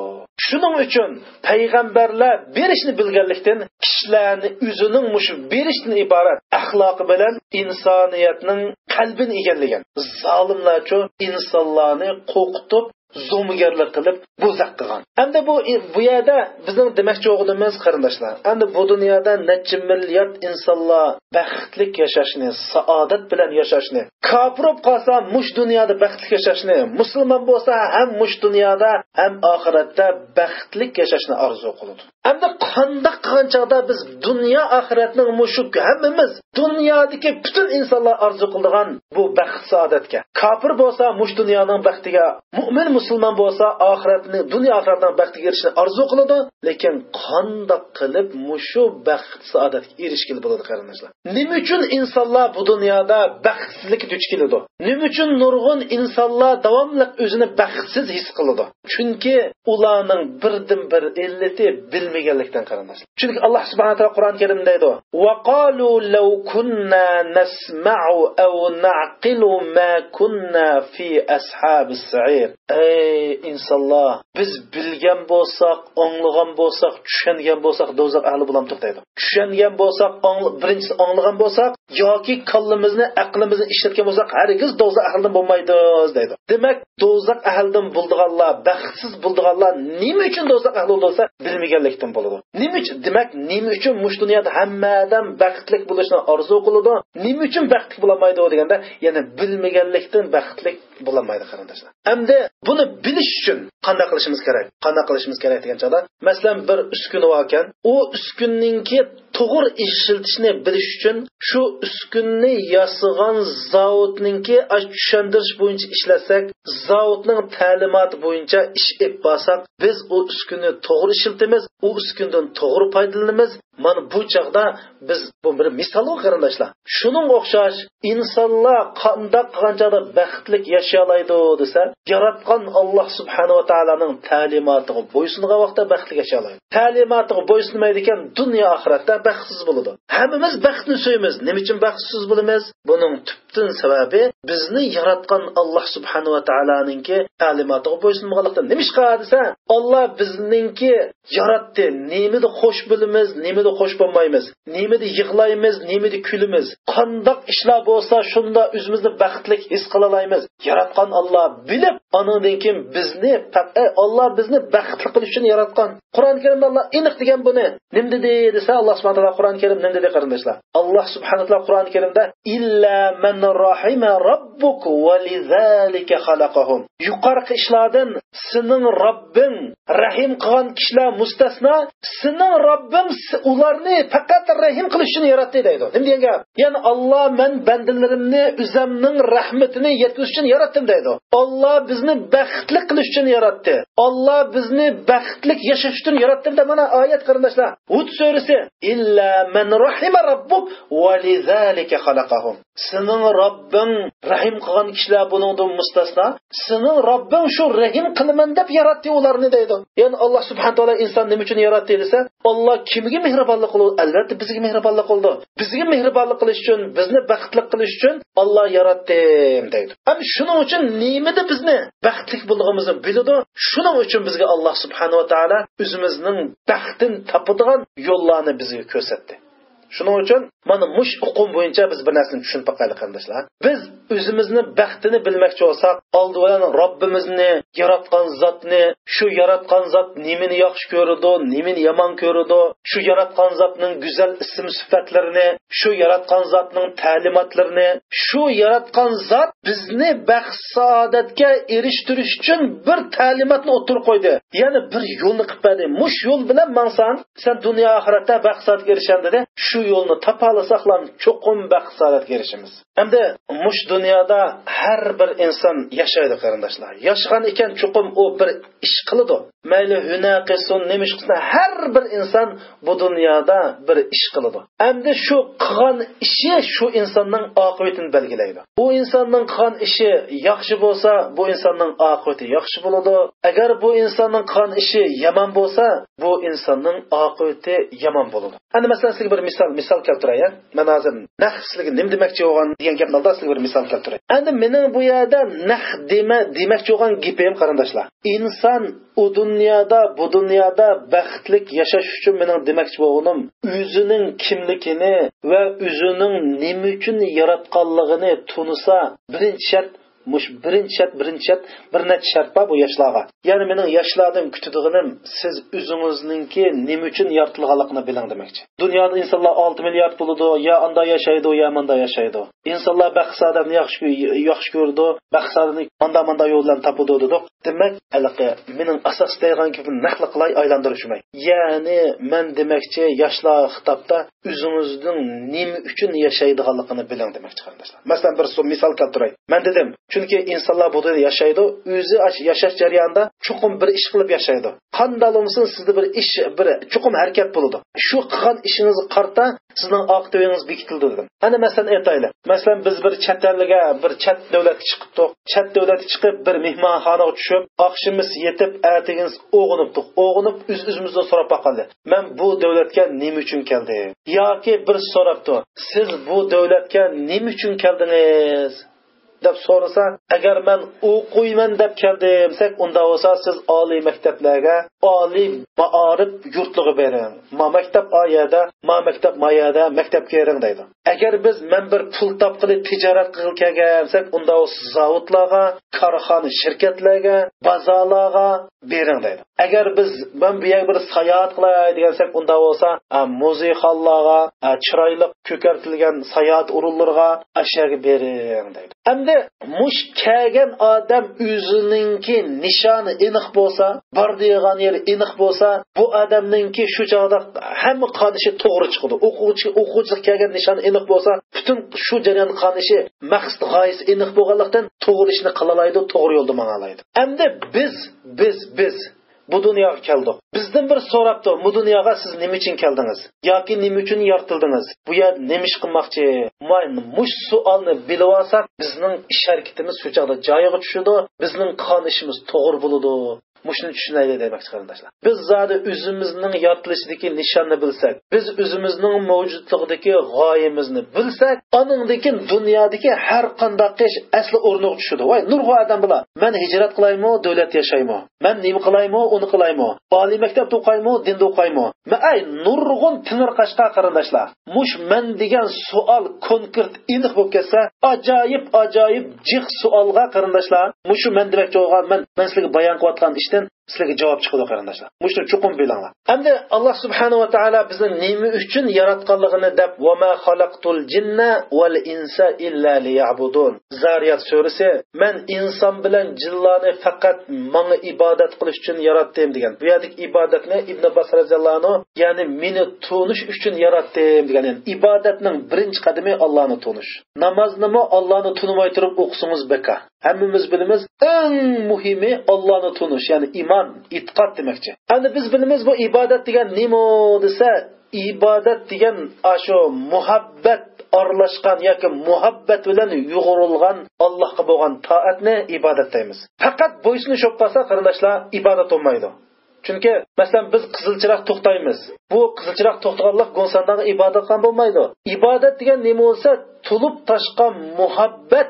Shuning uchun payg'ambarlar berishni bilganlikdan kishilarni o'zining mushu berishdan iborat axloqi bilan insoniyatning qalbini egallagan. Zolimlarchu insonlarni qo'rqitib, zo'mgarlik qilib bo'zaq qilgan. Endi bu yerda bizning demoqchi o'g'limiz qarindoshlar, endi bu dunyoda necha milliard insonlar baxtli yashashni, saodat bilan yashashni, kofir bo'lib qolsa mush dunyoda baxtli yashashni, musulmon bo'lsa ham mush dunyoda ham oxiratda baxtli yashashni orzu qiladi. Endi qandoq qilgan chog'da biz dunyo oxiratning mushu hammamiz dunyodagi butun insonlar orzu qiladigan bu baxt saodatga, kofir bo'lsa mush dunyoning baxtiga, mu'min musulmon bo'lsa oxiratni, dunyo oxiratning baxtiga erishishni orzu qiladi, lekin qandoq qilib mushu baxt saodatga erishgili bo'ladi qarindoshlar? Nima uchun insonlar bu dunyoda baxtsizlikka duch keladi? Nima uchun nurg'un insonlar davomli o'zini baxtsiz his qiladi? Chunki ularning birdan bir illati bilmaganlikdan qarindoshlar. Chunki Alloh subhanahu va taolo Qur'on Karimda deydi: "Va qalu law kunna nasma'u aw na'qilu ma kunna fi ashabis sa'ir." Ey insonlar, biz bilgan bo'lsak, anglagan bo'lsak, tushungan bo'lsak do'zax ahli bo'lamdiq deydi. Tushungan bo'lsak, birinchisi anglagan bo'lsak yoki kallamizni, aqlimizni ishlatgan bo'lsak, hargiz do'zax ahlidan bo'lmaydi deydi. Demak, do'zax ahlidan bo'ldiganlar, baxtsiz bo'ldiganlar nima uchun do'zax ahli bo'lsa, bilmaganlikdan bo'ladi. Nima uchun? Demak, nima uchun mush dunyoda hamma odam baxtli bo'lishni orzu qiladi? Nima uchun baxtli bo'lolmaydi deganda, yana bilmaganlikdan baxtli bo'lolmaydi qarindoshlar. Endi buni bilish uchun qanday qilishimiz kerak? Qanday qilishimiz kerak degan chog'da, masalan, bir uskuni bor ekan, u uskunninki to'g'ri ishlatishni bilish uchun shu uskunni yasagan zavodninki tushuntirish bo'yicha ishlasak, zavodning ta'limoti bo'yicha ish ep borsak, biz u uskunni to'g'ri ishlatamiz, u uskundan to'g'ri foydalanamiz. Mana bu chog'da biz bu bir misol qarindoshlar. Shuning o'xshash insonlar qanday qilgan chog'da baxtli yashay oladi desa, yaratgan Alloh subhanahu va taoloning ta'limotiga bo'ysungan vaqtda baxtli yashay oladi. Ta'limotiga bo'ysunmaydi ekan, dunyo oxiratda baxtsiz bo'ladi. Hammamiz baxtni suyamiz. Nima uchun baxtsiz bo'lamiz? Buning tubdan sababi bizni yaratgan Alloh subhanahu va taoloninki ta'limotiga bo'ysunmaganlikdan. Nima ish qiladi desa, Alloh bizningki yaratdi, nimada xush bo'lamiz, nimada Nimada xush bo'lmaymiz, nimada yig'laymiz, nimada kulamiz, qandoq ishlar bo'lsa shunda o'zimizni baxtli his qila olamiz. Yaratgan Alloh bilib, andan keyin bizni Alloh bizni baxtli qilish uchun yaratgan. Qur'oni Karimda Alloh aniq degan buni. Nima dedi desa, Alloh subhanahu taolo Qur'oni Karim nima dedi qarindoshlar? Alloh subhanahu taolo Qur'oni Karimda illa man rahima rabbuk va lizalika xalaqahum. Yuqorqi ishlardan sening Robbing rahim qilgan kishilar mustasno, sening Robbing ularni faqat rahim qilish uchun yaratdi deydi. Nima degan gap? Ya'ni Alloh men bandalarimni o'zimning rahmatini yetkazish uchun yaratdim deydi. Alloh bizni baxtli qilish uchun yaratdi. Alloh bizni baxtli yashash uchun yaratdi deb mana oyat qarindoshlar. Hud surasi illa man rahima rabbuk va lizalika xalaqahum. Sening Robbing rahim qilgan kishilar buningdan mustasno. Sening Robbing shu rahim qilaman deb yaratdi ularni deydi. Ya'ni Alloh subhanahu taolo inson nima uchun yaratdi desa, Alloh kimga mehribonlik qildi? Albatta bizga mehribonlik qildi. Bizga mehribonlik qilish uchun, bizni baxtli qilish uchun Alloh yaratdi deydi. Ham shuning uchun nimada bizni baxtli bo'lganimizni biladi. Shuning uchun bizga Alloh subhanahu va taolo o'zimizning baxtini topadigan yo'llarni bizga ko'rsatdi. Shuning uchun mana mush uqum bo'yicha biz bir narsani tushunib boqaylik qarindoshlar. Biz o'zimizni baxtini bilmoqchi bo'lsak, oldi bilan Robbimizni, yaratgan zotni, shu yaratgan zot nimani yaxshi ko'radi, nimani yomon ko'radi, shu yaratgan zotning go'zal ism sifatlarini, shu yaratgan zotning ta'limotlarini, shu yaratgan zot bizni baxt saodatga erishtirish uchun bir ta'limotni o'tirib qo'ydi. Ya'ni bir yo'lni qilib berdi. Mush yo'l bilan mangsan, sen dunyo oxiratda baxt saodatga erishasan dedi. Shu yo'lni topa olsaqlam cho'qim baxt saodatga erishamiz. Endi mush dunyoda har bir inson yashaydi qarindoshlar. Yashagan ekan cho'qim u bir ish qiladi. Mayli hunar qilsin, nima ish qilsin, har bir inson bu dunyoda bir ish qiladi. Endi shu qilgan ishi shu insonning oqibatini belgilaydi. Bu insonning qilgan ishi yaxshi bo'lsa, bu insonning oqibati yaxshi bo'ladi. Agar bu insonning qilgan ishi yomon bo'lsa, bu insonning oqibati yomon bo'ladi. Endi masalan sizga bir misol keltiray. Men hozir naq sizlarga nima demoqchi bo'lgan degan gapni oldida sizlarga bir misol keltiray. Endi mening bu yerda naq demoqchi bo'lgan gapim qarindoshlar. Inson u dunyoda, bu dunyoda baxtli yashash uchun mening demoqchi bo'lganim o'zining kimligini va o'zining nima uchun yaratganligini tunisa, birinchi shart mush birinchi shart bir necha shart bor bu yoshlarga. Ya'ni mening yoshlardan kutadiganim siz o'zingizningki nima uchun yaratilganligini biling demoqchi. Dunyoda insonlar 6 milliard bo'ladi, yo anda yashaydi, yo manda yashaydi. Insonlar baxt saodatni yaxshi ko'rdi, baxt saodatni anda manda yo'l bilan topadi dedik. Demak, aloqa mening asos degan gapimni naql qilay aylantirishmay. Ya'ni men demoqchi yoshlar xitobda o'zingizning nima uchun yashaydiganligini biling demoqchi qarindoshlar. Masalan bir misol keltiray. Men dedim, chunki insonlar bu dunyoda yashaydi, o'zi yashash jarayonida chuqur bir ish qilib yashaydi. Qanday bo'lsin sizda bir ish, bir chuqur harakat bo'ladi. Shu qilgan ishingizga qarta sizning oqibatingiz bekitildi dedim. Ana masalan aytaylik. Masalan biz bir chet elga, bir chet davlatga chiqibdik. Chet davlatga chiqib bir mehmonxonaga tushib, oqshomimiz yetib, ertagingiz o'g'inibdik. O'g'inib o'z-o'zimizdan so'rab boqaldi. Men bu davlatga nima uchun keldim? Yoki bir so'rabdi. Siz bu davlatga nima uchun keldingiz? Deb so'rasa, agar men o'qiyman deb keldim desak, unda bo'lsa siz oliy maktablarga, oliy ma'arif yurtlig'i bering. Ma maktab oyada, ma maktab mayada maktabga bering deydi. Agar biz men bir pul topqili tijorat qilib kelgan desak, unda bo'lsa zavodlarga, korxona, shirkatlarga, bozorlarga bering deydi. Agar biz men bu yerga bir sayohat qilay degansak, unda bo'lsa muzeyxonlarga, chiroyli ko'kartilgan sayohat o'rinlariga ashaga bering deydi. Endi mush kelgan odam o'zininki nishoni aniq bo'lsa, bor degan yeri aniq bo'lsa, bu odamninki shu chog'da hamma qonishi to'g'ri chiqadi. O'quvchilik kelgan nishoni aniq bo'lsa, butun shu jarayon qonishi, maqsad g'oyasi aniq bo'lganlikdan to'g'ri ishni qila oladi, to'g'ri yo'lda manga oladi. Endi biz bu dunyoga keldik. Bizdan bir so'rabdi, bu dunyoga siz nima uchun keldingiz? Yoki nima uchun yaratildingiz? Bu yer nima ish qilmoqchi? Mush savolni bilib olsak, bizning ish harakatimiz shu chog'da joyiga tushadi, bizning qilgan ishimiz to'g'ri bo'ladi. Mushuni tushunaylik demoqchi qarindoshlar. Biz zodi o'zimizning yaratilishidagi nishonni bilsak, biz o'zimizning mavjudligidagi g'oyamizni bilsak, aningdagi dunyodagi har qanday ish asli o'rniga tushadi. Voy, nurg'u odam bilan man hijrat qilaymi, davlat yashaymi? Man nima qilaymi, uni qilaymi? Oliy maktabda o'qaymi, dinda o'qaymi? Ay, nurg'un tinirqashqa qarindoshlar. Mush man degan savol konkret aniq bo'lib ketsa, ajoyib ajoyib jiq savolga qarindoshlar, mushu man demoqchi bo'lgan, man sizlarga bayon qilayotgan ishdan sizlarga javob chiqadi qarindoshlar. Mushuni chuqur bilinglar. Endi Alloh subhanahu va taolo bizni nima uchun yaratganligini deb va ma xalaqtul jinna val insa illa liya'budun. Zariyat surasi, men inson bilan jinlarni faqat menga ibodat qilish uchun yaratdim degan. Bu yerdagi ibodatni Ibn Abbas radhiyallohu anhu, ya'ni meni tunish uchun yaratdim degan. Ya'ni ibodatning birinchi qadami Allohni tunish. Namoznimi Allohni tunimay turib o'qisangiz beka. Hammamiz bilamiz, eng muhimi Allohni tunish, ya'ni iymon, e'tiqod demakchi. Endi biz bilamiz bu ibodat degan nima desa, ibodat degan shu muhabbat aralashgan yoki muhabbat bilan yo'g'rilgan Allohga bo'lgan toatni ibodat deymiz. Faqat bo'ysunish bo'lib qolsa qarindoshlar, ibodat bo'lmaydi. Chunki masalan biz qizil chiroq to'xtaymiz. Bu qizil chiroq to'xtaganlik g'onsandagi ibodat ham bo'lmaydi. Ibodat degan nima bo'lsa, to'lib toshgan muhabbat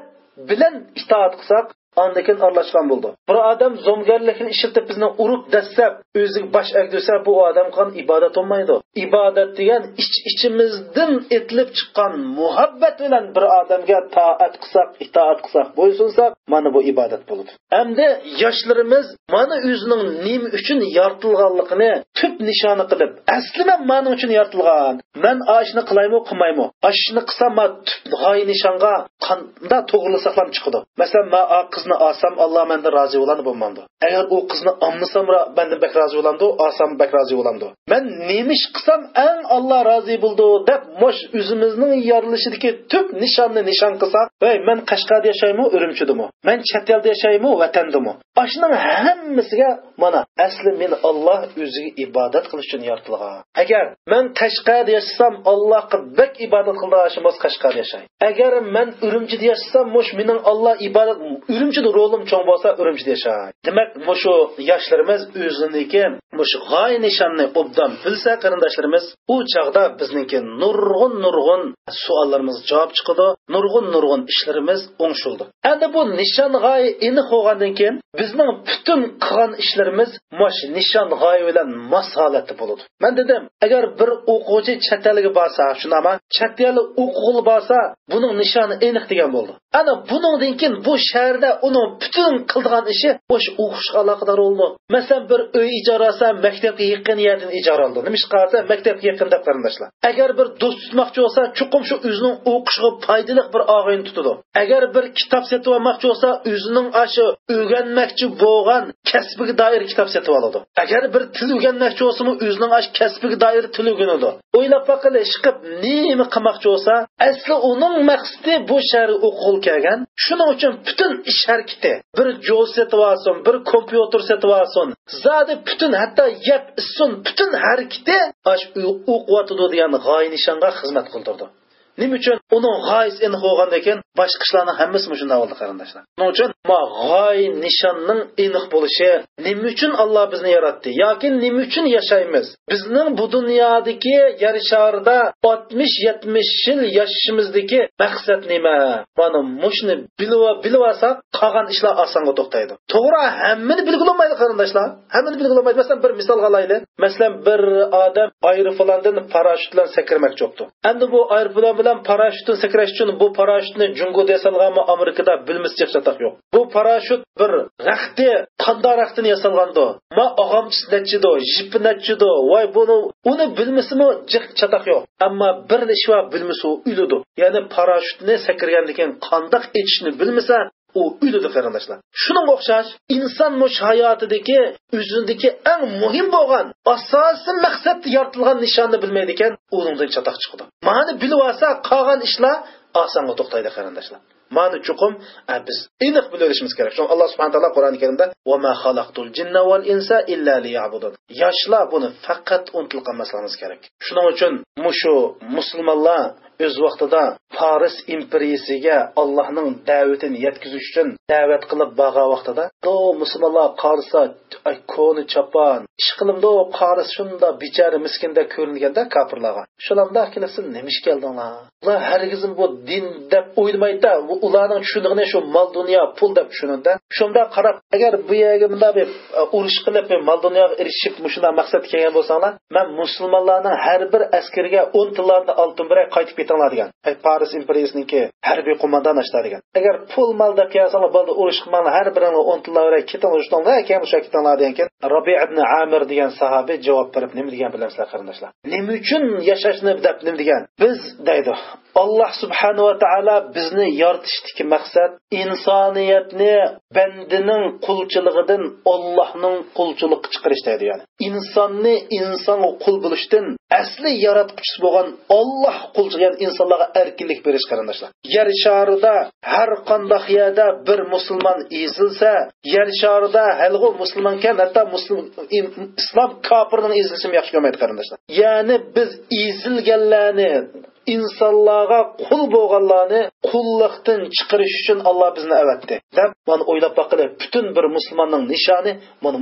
bilan itoat qilsak, andakin aralashgan bo'ldi. Bir odam zo'mgarlikni ishlatib bizni urib dastlab o'ziga bosh egdirsa, bu odam qilgan ibodat bo'lmaydi. Ibodat degan ich-ichimizdan etilib chiqqan muhabbat bilan bir odamga toat qilsak, itoat qilsak, bo'ysunsak, mana bu ibodat bo'ladi. Endi yoshlarimiz mana o'zining nima uchun yaratilganligini tub nishoni qilib, asli men mana uchun yaratilgan. Men ashni qilaymi, qilmaymi? Ashni qilsam, ma tub g'oya nishonga qanday to'g'rilasaqlam chiqadi. Masalan, ma qizni olsam Alloh mendan rozi bo'ladi bo'lmamdi. Agar u qizni olmasam mendan bek rozi bo'lamdi, olsam bek rozi bo'lamdi. Men nima ish qilsam eng Alloh rozi bo'ldi deb mosh o'zimizning yorilishidagi tub nishonni nishon qilsak, voy men Qashqarda yashaymi, Urumchidami? Men chet elda yashaymi, vatandami? Ashning hammasiga mana asli men Alloh o'ziga ibodat qilish uchun yaratilgan. Agar men Qashqarda yashasam, Allohga bek ibodat qildim, Qashqarda yashay. Agar men Urumchida yashasam, mosh mening Alloh ibodat Urumchida rolim cho'ng bo'lsa, Urumchida yashay. Demak, mushu yoshlarimiz o'ziniki mushu g'oya nishonni obdan bilsa qarindoshlarimiz, u chog'da bizningki nurg'un nurg'un savollarimiz javob chiqadi, nurg'un nurg'un ishlarimiz o'ngshildi. Endi bu nishon g'oya aniq bo'lgandan keyin bizning butun qilgan ishlarimiz mush nishon g'oya bilan mos holatda bo'ladi. Men dedim, agar bir o'quvchi chet elga borsa, shunama chet elga o'qig'ili borsa, buning nishoni aniq degan bo'ldi. Ana buningdan keyin bu shaharda uning butun qildigan ishi o'sha o'qishga aloqador bo'ldi. Masalan, bir uy ijara olsa, maktabga yaqin yerdan ijara oldi. Nima ish qilsa, maktabga yaqin deb qarindoshlar. Agar bir do'st tutmoqchi bo'lsa, chuqur shu o'zining o'qishiga foydali bir og'ayni tutadi. Agar bir kitob sotib olmoqchi bo'lsa, o'zining ashu o'rganmoqchi bo'lgan kasbiga doir kitob sotib oladi. Agar bir til o'rganmoqchi bo'lsa, o'zining ash kasbiga doir til o'rganadi. O'ylab boqili, ish qilib nima qilmoqchi bo'lsa, asli uning maqsadi bu shaharga o'qig'il kelgan. Shuning uchun butun ish harakati, bir jo'l sotib olsin, bir kompyuter sotib olsin, zodi butun hatto yeb ichsin, butun harakati ash o'qiyotidi degan g'oya nishonga xizmat qildirdi. Nima uchun? Uning g'oyasi aniq bo'lgandan keyin boshqa ishlarning hammasi shunday bo'ldi qarindoshlar. Shuning uchun ma g'oya nishonning aniq bo'lishi, nima uchun Alloh bizni yaratdi yoki nima uchun yashaymiz? Bizning bu dunyodagi yer sharida 60-70 yil yashashimizdagi maqsad nima? Mana mushuni bilib olsak, qolgan ishlar osonga to'xtaydi. To'g'ri, hammani bilgil bo'lmaydi qarindoshlar. Hammani bilgil bo'lmaydi. Masalan, bir misol olaylik. Masalan, bir odam aeroplandan parashyut bilan sakramoqchi bo'ldi. Endi bu aeroplan bilan parashyutni sakrash uchun bu parashyutni Jungoda yasalganmi, Amerikada bilmasa chataq yo'q. Bu parashyut bir raxti, qanday raxtini yasalgandi? Ma og'amchisi nechido, jipi nechido, voy buni uni bilmasimi jiq chataq yo'q. Ammo bir ish va bilmasa u o'ladi. Ya'ni parashyutni sakragandan keyin qandoq etishni bilmasa, u o'ladi qarindoshlar. Shuningga o'xshash inson mush hayotidagi o'zidagi eng muhim bo'lgan asosiy maqsadda yaratilgan nishonni bilmaydi ekan, uningdan chataq chiqadi. Ma'ni bilib olsa, qolgan ishlar osonga to'xtaydi qarindoshlar. Ma'ni chuqum biz aniq bilishimiz kerak. Shuni Alloh subhanahu taolo Qur'oni Karimda va ma xalaqtul jinna val insa illa liya'budun. Yoshlar buni faqat unutilib qolmasligimiz kerak. Shuning uchun mushu musulmonlar O'z vaqtida Faris imperiyasiga Allohning da'vatini yetkazish uchun da'vat qilib borgan vaqtida do musulmonlar qarisa koni chapon ish qilimdi qaris shunda bechora miskindek ko'ringanda kofirlarga. Shulamda kelsin nima ish keldinglar? Ular hargiz bu din deb o'ylamaydi, ularning tushunig'ini shu mol dunyo pul deb tushunadi. Shunda qarab agar bu yerga bunday bir urush qilib mol dunyoga erishib shunday maqsad kelgan bo'lsanglar, men musulmonlarning har bir askariga 10 tillardan oltin beray qaytib ketinglar degan. Paris imperiyasininki harbiy qo'mondon ashlar degan. Agar pul mol deb kelsanglar, bo'ldi urush qilmanglar, har biringlar 10 tillar beray ketinglar, shunday keyin o'sha ketinglar degan. Rabi ibn Amir degan sahobiy javob berib nima degan bilamsizlar qarindoshlar? Nima uchun yashashni deb nima degan? Biz deydi, Alloh subhanahu va taolo bizni yoritishdagi maqsad insoniyatni bandining qulchiligidan Allohning qulchiligiga chiqarish deydi. Ya'ni insonni insonga qul bo'lishdan asli yaratquchisi bo'lgan Alloh qulchiga, ya'ni insonlarga erkinlik berish qarindoshlar. Yer sharida har qanday yerda bir musulmon ezilsa, yer sharida halg'u musulmonkan, hatto islom kofirning ezilishini yaxshi ko'rmaydi qarindoshlar. Ya'ni biz ezilganlarni, insonlarga qul bo'lganlarni qullikdan chiqarish uchun Alloh bizni avatdi deb mana o'ylab boqili, butun bir musulmonning nishoni mana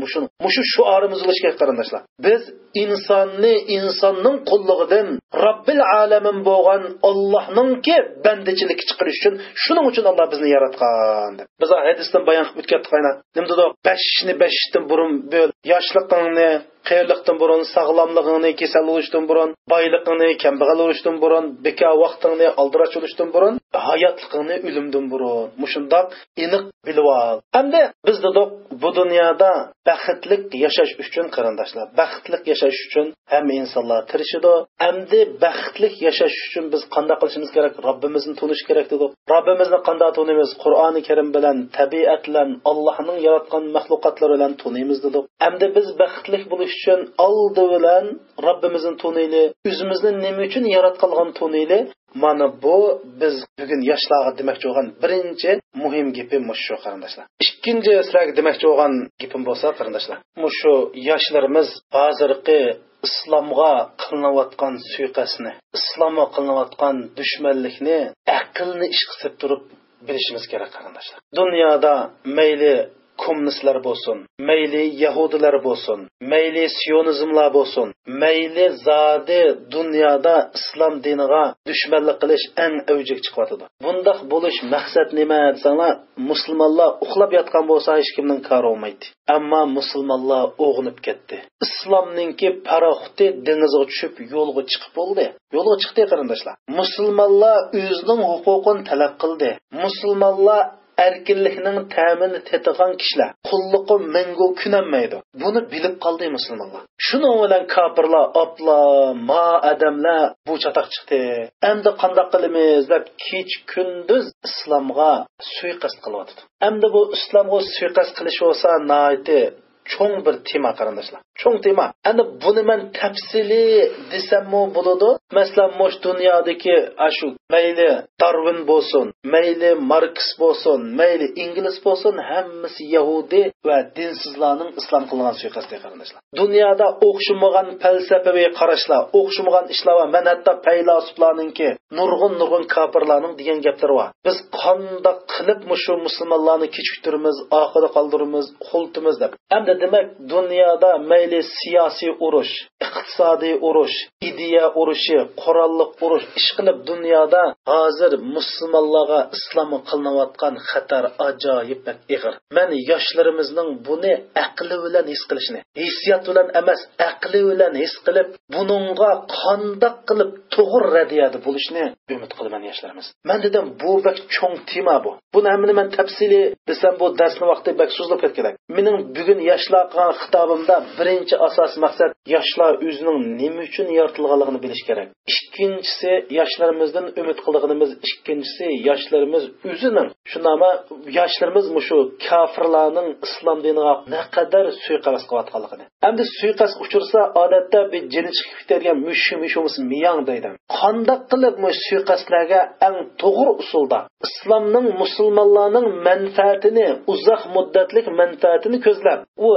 mushu shuarimiz bo'lishi kerak qarindoshlar. Biz insonni insonning qullig'idan Robbil alamin bo'lgan Allohningki bandichilikka chiqarish uchun, shuning uchun Alloh bizni yaratgan deb. Biz hadisdan bayon qilib o'tgandik aynan. Nima dedi? 5 ni 5dan burun bo'l, yoshliqingni qiyinlikdan burun, sog'lomligingni kasal bo'lishdan burun, boyliqingni kambag'al bo'lishdan burun, beka vaqtingni aldirach bo'lishdan burun, hayotligingni o'limdan burun. Mushundoq aniq bilib ol. Endi biz dedik, bu dunyoda baxtli yashash uchun qarindoshlar, baxtli yashash uchun hamma insonlar tirishidi. Endi baxtli yashash uchun biz qanday qilishimiz kerak? Robbimizni tunish kerak dedik. Robbimizni qanday tunimiz? Qur'oni Karim bilan, tabiat bilan, Allohning yaratgan maxluqotlari bilan tunimiz dedik. Endi biz baxtli bo'lish uchun oldi bilan Robbimizni tunayli, o'zimizni nima uchun yaratganligini tunayli. Mana bu biz bugun yoshlarga demoqchi bo'lgan birinchi muhim gapim shu qarindoshlar. Ikkinchi sizlarga demoqchi bo'lgan gapim bo'lsa qarindoshlar, shu yoshlarimiz hozirgi islomga qilinayotgan suiqasdni, islomga qilinayotgan dushmanlikni aqlni ish qilib turib bilishimiz kerak qarindoshlar. Dunyoda mayli kommunistlar bo'lsin, mayli yahudilar bo'lsin, mayli sionizmlar bo'lsin, mayli zodi dunyoda islom diniga dushmanlik qilish eng avjiga chiqyotidi. Bundoq bo'lish maqsad nima desanglar, musulmonlar uxlab yotgan bo'lsa hech kimning kori bo'lmaydi. Ammo musulmonlar o'g'inib ketdi. Islomninki paroxti dengizga tushib yo'lga chiqib bo'ldi. Yo'lga chiqdi qarindoshlar. Musulmonlar o'zining huquqini talab qildi. Musulmonlar erkinlikning ta'mini tetigan kishilar qulluqi mangu kunanmaydi. Buni bilib qoldi musulmonlar. Shuning bilan kofirlar opla, ma odamlar bu chatoq chiqdi. Endi qanday qilamiz deb kech kunduz islomga suiqasd qilyotdi. Endi bu islomga suiqasd qilish bo'lsa noiti cho'ng bir tema qarindoshlar. Cho'ng tema. Endi buni men tafsili desammi bo'ladi? Masalan, mosh dunyodagi shu mayli Darwin bo'lsin, mayli Marks bo'lsin, mayli ingliz bo'lsin, hammasi yahudi va dinsizlarning islom qilgan suiqasdi qarindoshlar. Dunyoda o'xshamagan falsafaviy qarashlar, o'xshamagan ishlar va man hatto faylasuflarninki, nurg'un kofirlarning degan gaplari bor. Biz qandoq qilib shu musulmonlarni kechiktiramiz, oxirda qoldiramiz, xultimiz deb. Endi demak, dunyoda mayli siyosiy urush, iqtisodiy urush, ideya urushi, qurolliq urush ish qilib dunyoda hozir musulmonlarga islom qilinayotgan xatar ajoyib bak ig'ir. Men yoshlarimizning buni aqli bilan his qilishini, hissiyot bilan emas, aqli bilan his qilib, buningga qandoq qilib to'g'ri radiyada bo'lishini umid qilaman yoshlarimiz. Men dedim, bu bak cho'ng tema bu. Buni hammani men tafsili desam bu darsni vaqti bak so'zlab ketadi. Mening bugun yoshlar qilgan xitobimda birinchi asos maqsad yoshlar o'zining nima uchun yaratilganligini bilish kerak. Ikkinchisi yoshlarimizdan umid qilganimiz, ikkinchisi yoshlarimiz o'zining shundama yoshlarimiz mushu kofirlarning islom diniga naqadar suiqasd qilayotganligini. Endi suiqasd uchirsa odatda bir jini chiqib ketadigan mushu miyang deydi. Qandoq qilib mush suiqasdlarga eng to'g'ri usulda islomning musulmonlarning manfaatini, uzoq muddatlik manfaatini ko'zlab, u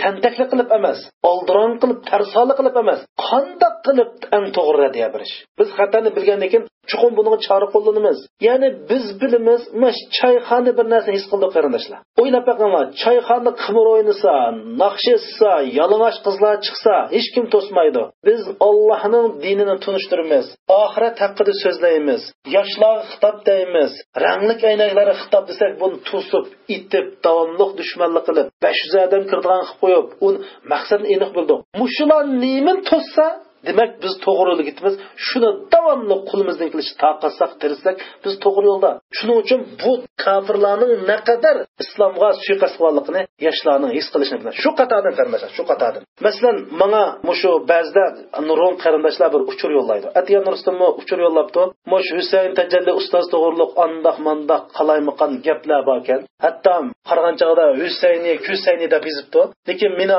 tentaklik qilib emas, oldiron qilib, tarsolik qilib emas, qandoq qilib eng to'g'ri radiya berish. Biz xatoni bilgandan keyin Chuqur bunga chora qo'llanamiz. Ya'ni biz bilamiz, mash choyxona bir narsani his qildik qarindoshlar. O'ylab boqinglar, choyxonada qimir o'ynasa, naqsh etsa, yalang'och qizlar chiqsa, hech kim to'smaydi. Biz Allohning dinini tunishtiramiz, oxirat haqida so'zlaymiz, yoshlarga xitob deymiz, ranglik aynaklarga xitob desak, buni to'sib, itib, davomli dushmanlik qilib, 500 odam kirdigan qilib qo'yib, uni maqsadini aniq bildik. Mushular nimin to'ssa, demak biz to'g'ri yo'lga ketamiz. Shuni davomli qo'limizdan kelishi taqatsak, tirsak, biz to'g'ri yo'lda. Shuning uchun bu kofirlarning naqadar islomga suiqasd qilganligini yoshlarning his qilishini bilan. Shu qatordan qarindoshlar, shu qatordan. Masalan, menga mushu ba'zida nurg'un qarindoshlar bir uchur yo'llaydi. Atiya Nurustonmi uchur yo'llabdi. Mush Husayn Tajalli ustoz to'g'riliq andaq mandaq qalaymaqon gaplar bor ekan. Hatto qaragan chog'da Husayni, Kusayni deb yozibdi. Lekin meni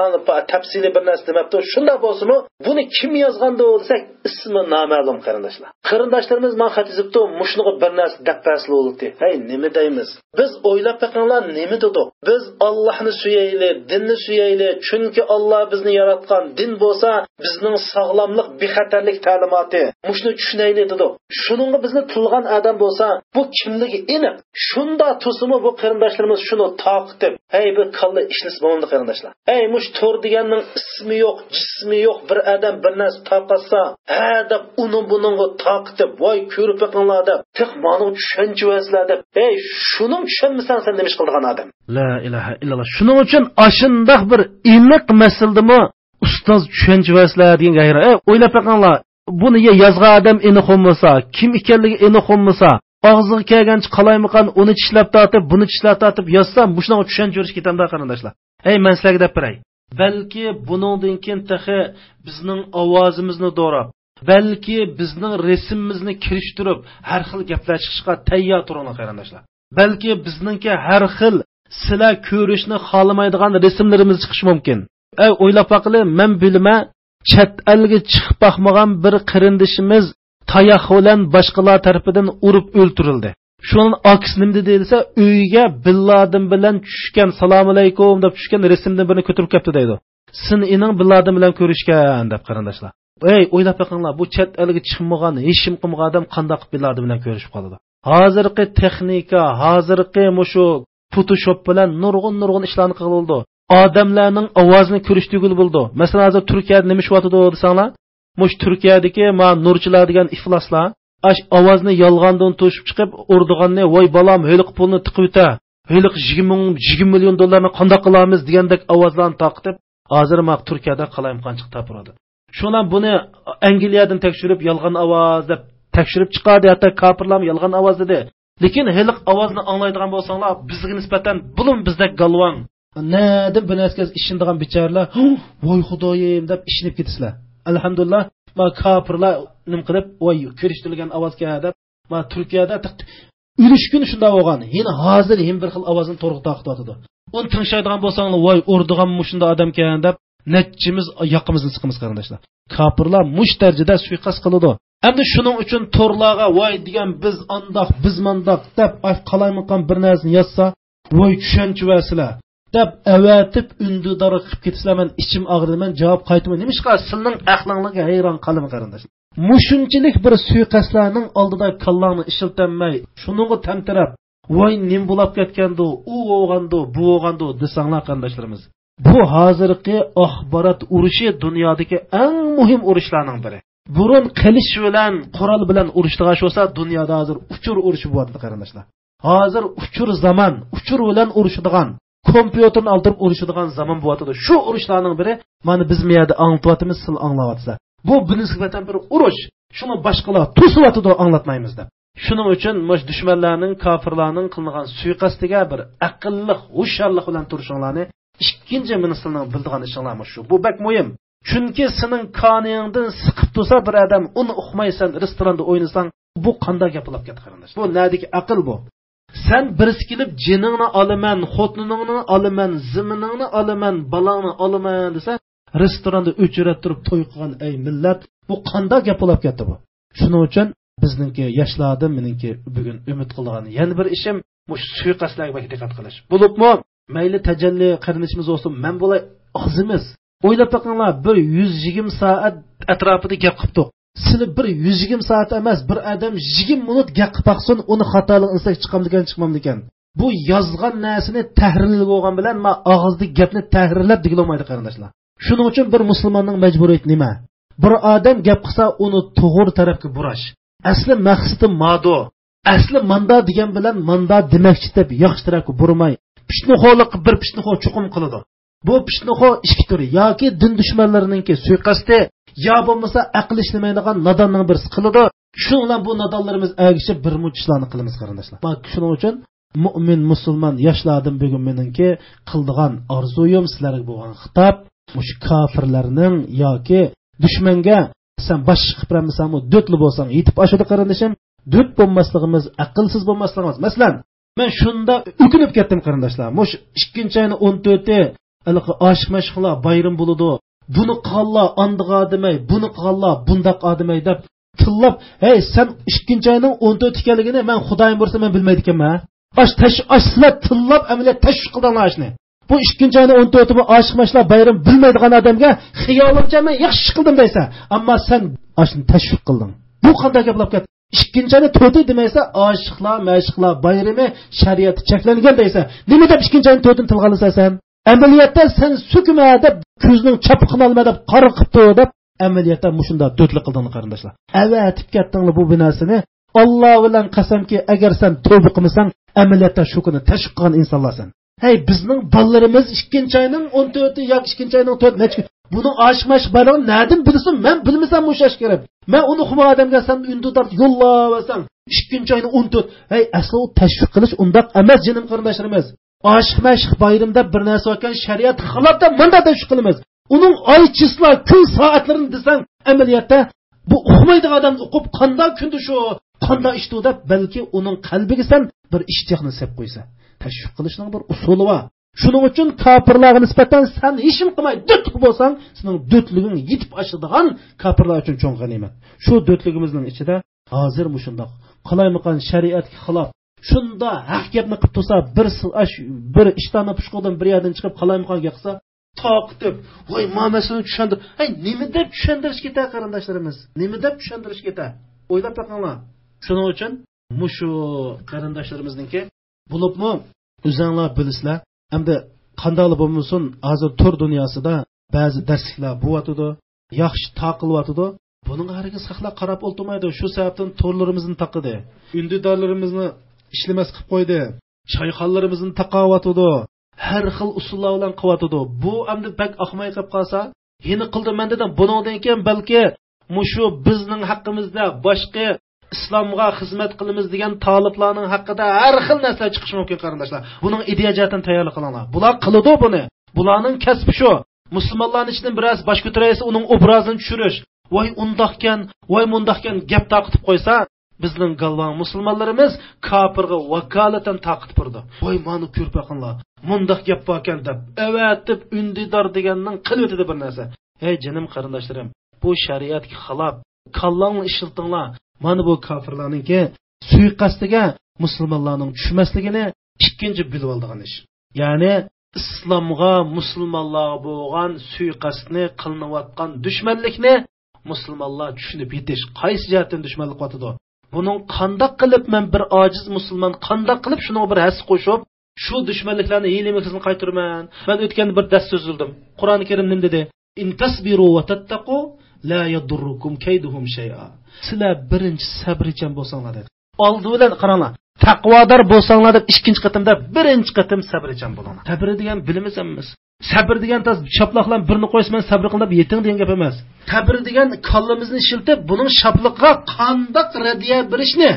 tafsili bir narsa demabdi. Shunday bo'lsa-mu, buni kim yozgandi desak, ismi noma'lum qarindoshlar. Qarindoshlarimiz men xat yozibdi, mushuniga bir narsa deb bersa bo'ldi. Hey, nima deymiz? Biz o'ylab boqinglar, nima dedik? Biz Allohni suyayli, dinni suyayli, chunki Alloh bizni yaratgan din bo'lsa, bizning sog'lomlik, bexatarlik ta'limoti. Mushuni tushunayli dedik. Shuningga bizni tilgan odam bo'lsa, bu kimligi aniq. Shunda to'simi bu qarindoshlarimiz shuni taqitib, hey, bu kalla ishlas bo'lmadi qarindoshlar. Ey, mush to'r deganning ismi yo'q, jismi yo'q, bir odam bir narsa taqatsa, ha deb uni buningga taqitib, voy ko'rib boqinglar deb, tiq ma'no tushuncha vaslar deb, ey, shuni tushunmasan sen nima ish qilgan odam? La ilaha illalloh. Shuning uchun ashundoq bir aniq masaladimi ustoz tushuncha vaslar degan g'ayra. Ey, o'ylab boqinglar, buni yozgan odam aniq bo'lmasa, kim ekanligi aniq bo'lmasa, og'ziga kelgancha qalaymaqon uni tishlab tortib, buni tishlab tortib yozsa, shunaqa tushuncha yurish ketamda qarindoshlar. Ey, men sizlarga deb beray. Balki buningdan keyin taxi bizning ovozimizni do'rab, balki bizning rasmimizni kirishtirib, har xil gaplar chiqishga tayyor turinglar qarindoshlar. Balki bizningki har xil sizlar ko'rishni xohlamaydigan rasmlarimiz chiqishi mumkin. Ey, o'ylab boqili, men bilma, chet elga chiqib boqmagan bir qarindishimiz tayoq bilan boshqalar tarafidan urib o'ltirildi. Shuning aksi nima dedi desa, uyga Bin Laden bilan tushgan, assalomu alaykum deb tushgan rasmdan birini ko'tarib kelibdi deydi. Sen ining Bin Laden bilan ko'rishgan deb qarindoshlar. Ey, o'ylab boqinglar, bu chet elga chiqmagan, hech kim qilmagan odam qanday qilib Bin Laden bilan ko'rishib qoladi? Hozirgi texnika, hozirgi mushu Photoshop bilan nurg'un ishlarni qildi. Odamlarning ovozini ko'rishdigul bo'ldi. Masalan, hozir Turkiyada nima ishyotidi desanglar, mush Turkiyadagi ma nurchilar degan ifloslar ash ovozni yolg'ondan to'shib chiqib urdiganni, voy balam, heliq pulni tiqib o'ta, heliq 20 million dollarni qanday qilamiz degandek ovozlarni taqitib, hozir ma Turkiyada qalaymqonchiq topiradi. Shundan buni Angliyadan tekshirib yolg'on ovoz deb tekshirib chiqardi, hatto kofirlar yolg'on ovoz dedi. Lekin heliq ovozni anglaydigan bo'lsanglar, bizga nisbatan bulun bizdek galvon. Nadim bir narsaga ishindigan bichoralar, voy xudoyim deb ishinib ketasizlar. Alhamdulillah, ma kofirlar nim qilib, voy ko'rishtirilgan ovozga deb, ma Turkiyada urush kuni shunday bo'lgan. Yana hozir ham bir xil ovozni to'g'ri taqitadi. Uni tinchlaydigan bo'lsanglar, voy urdigan mushunda odamkan deb nechchimiz yoqimizni siqimiz qarindoshlar. Kofirlar mush darajada suiqasd qiladi. Endi shuning uchun to'rlarga voy degan biz andoq, biz mandoq deb qalaymaqon bir narsani yozsa, voy tushuncha vasila deb avatib undidor qilib ketsizlar, men ichim og'ridi, men javob qaytmay, nima ishqa sizning aqlingizga hayron qolaman qarindoshlar. Mushunchilik bir suiqasdlarning oldida kallangni ishiltanmay, shuningga tamtirab, voy nim bo'lib ketgandi, u bo'lgandi, bu bo'lgandi desanglar qarindoshlarimiz. Bu hozirgi axborot urushi dunyodagi eng muhim urushlarning biri. Burun qilich bilan, qurol bilan urushdigan bo'lsa, dunyoda hozir uchur urushi bo'lyapti qarindoshlar. Hozir uchur zamon, uchur bilan urushadigan, kompyuterni oldirib urushadigan zamon bo'lyapti. Shu urushlarning biri mana biz miyada anglatyapmiz, siz anglayapsizlar. Bu nisbatan bir urush. Shuni boshqalar to'silyotidi, anglatmaymiz deb. Shuning uchun mush dushmanlarning, kofirlarning qilingan suiqasdiga bir aqlliq, hushyorlik bilan turishinglarni ikkinchi minislarning bildigan ishinglar shu. Bu bak muhim. Chunki sening koningdan siqib tursa bir odam, uni uqmaysan, restoranda o'ynasang, bu qanday gap bo'lib ketdi qarindosh? Bu nadiki aql bu. Sen birisi kelib jiningni olaman, xotiningni olaman, ziminingni olaman, balangni olaman desa, restoranda o'chirib turib to'y qilgan ey millat, bu qanday gap bo'lib ketdi bu? Shuning uchun bizningki yoshlardan meningki bugun umid qilgan yana bir ishim mush suiqasdlarga diqqat qilish. Bo'libmi, mayli tajalli qarinishimiz bo'lsin, men bo'lay ozimiz. O'ylab boqinglar, bir 120 soat atrofida gap qilibdik. Sizlar bir 120 soat emas, bir odam 20 minut gap qilib boqsin, uni xatolik insak chiqamdikan, chiqmamdikan. Bu yozgan narsani tahrirlab bo'lgan bilan ma og'izdagi gapni tahrirlab degan qarindoshlar. Shuning uchun bir musulmonning majburiyati nima? Bir odam gap qilsa, uni to'g'ri tarafga burash. Asli maqsadi mado, asli manda degan bilan manda demakchi deb yaxshi tarafga burmay, pishtnixo'lik bir pishtnixo chuqum qiladi. Bu pishtnixo ikki turi, yoki din dushmanlarininki suiqasdi, yo bo'lmasa aql ishlamaydigan nodonning birisi qiladi. Shu bilan bu nodonlarimiz ergishib bir muncha ishlarni qilamiz qarindoshlar. Shuning uchun mo'min musulmon yoshlardan bugun meningki qildigan orzuyim sizlarga bo'lgan xitob, mush kofirlarning yoki dushmanga sen bosh chiqib turamisanmi, do'tli bo'lsang yetib oshadi qarindishim, do't bo'lmasligimiz, aqlsiz bo'lmasligimiz. Masalan, men shunda o'kinib ketdim qarindoshlar. Mush 2-oyning 14-i oshiq mashqlar bayram bo'ladi. Buni qilganlar andiga demay, buni qilganlar bundoq demay deb tillab, hey sen 2-oyning 14 ekanligini men Xudoyim bo'lsa men bilmaydi ekanman. Ash tash ashla tillab amaliyat tashviq qildinglar ashni. Bu 2-oyning 14-i bu oshiq mashqlar bayram bilmaydigan odamga xiyolimcha men yaxshi qildim deysan, ammo sen ashni tashviq qilding. Bu qanday gaplab ketdi? 2-oyning 4-i demaysa, oshiqlar mashqlar bayrami shariat cheklangan deysan. Nima deb 2-oyning 4-ini tilga olasan sen? Amaliyotda sen sukma deb ko'zning chapqini olma deb qora qilibdi deb amaliyotda mushunda do'tlik qilding qarindoshlar. Avatib ketdinglar bu binasini. Alloh bilan qasamki, agar sen tavba qilmasang, amaliyotda shu kuni tashviq qilgan insonlarsan. Hey, bizning bolalarimiz 2-oyning 14-i yoki 2-oyning 4 necha buni oshiq-mashiq bayramini nadan bilsin, men bilmasam mushash kerak. Men uni xuma odamga sen undudar yo'llavasang 2-oyning 14. Hey, asli u tashviq qilish undoq emas jinim qarindoshlarimiz. Oshiq-mashiq bayramda bir narsa ekan, shariat xilofda munda tashviq qilamiz. Uning oy chisla kun soatlarini desang, amaliyotda bu uqmaydigan odam uqib qanday kunda shu, qanday ishdi deb balki uning qalbiga sen bir ishtiyoqni sep qo'ysa. Tashviq qilishning bir usuli bor. Shuning uchun kofirlarga nisbatan sen hech kim qilmay do'tlik bo'lsang, sening do'tliging yetib oshadigan kofirlar uchun cho'ng g'animat. Shu do'tligimizning ichida hozir mushundoq qalaymaqon shariatga xilof shunda haq gapni qilib tursa, bir bir ishtoni pushqodan bir yerdan chiqib qalaymaqon gap qilsa, toqitib, voy mamasini tushundir. Hey, nima deb tushuntirish ketadi qarindoshlarimiz? Nima deb tushuntirish ketadi? O'ylab boqinglar. Shuning uchun mushu qarindoshlarimizninki bo'libmi o'zinglar bilasizlar. Endi qandayli bo'lmasin, hozir to'r dunyosida ba'zi darsliklar bo'lyotidi, yaxshi taqilyotidi. Buning hargiz haqlar qarab o'ltirmaydi. Shu sababdan to'rlarimizni taqidi, undidorlarimizni ishlamas qilib qo'ydi, choyxonlarimizni taqavyotidi, har xil usullar bilan qilyotidi. Bu endi bak ahmay qilib qolsa, yana qildim men dedim, buningdan keyin balki mushu bizning haqqimizda boshqa islomga xizmat qilamiz degan toliblarning haqida har xil narsalar chiqishi mumkin qarindoshlar. Buning ideya jihatdan tayyorlik qilinglar. Bular qiladi buni. Bularning kasbi shu. Musulmonlarning ichidan biroz bosh ko'taraysa, uning obrazini tushirish. Voy undoqkan, voy mundoqkan gap taqitib qo'ysa, bizning galvon musulmonlarimiz kofirga vakolatan taqitib turdi. Voy mani ko'rib boqinglar, mundoq gap bor ekan deb avatib undidor deganning qilib o'tadi bir narsa. Ey jinim qarindoshlarim, bu shariatga xilof kallangni ishlatinglar. Mana bu kofirlarninki suiqasdiga musulmonlarning tushmasligini ikkinchi bilib oldigan ish. Ya'ni islomga musulmonlarga bo'lgan suiqasdni qilinayotgan dushmanlikni musulmonlar tushunib yetish, qaysi jihatdan dushmanlik qilyotidi? Buning qandoq qilib men bir ojiz musulmon qandoq qilib shunga bir his qo'shib, shu dushmanliklarni yelimizni qaytarman. Men o'tganda bir dars so'zildim. Qur'oni Karim nima dedi? In tasbiru va tattaqu la yadurrukum kayduhum shay'a. Sizlar birinchi sabrchan bo'lsanglar dedi. Oldi bilan qaranglar, taqvodor bo'lsanglar deb ikkinchi qatimda birinchi qatim sabrchan bo'linglar. Sabr degan bilimiz emas. Sabr degan tas shaplaqlan birini qo'ysa sabr qilib yeting degan gap emas. Sabr degan kallamizni ishiltib, buning shapliqqa qandoq radiya berishni,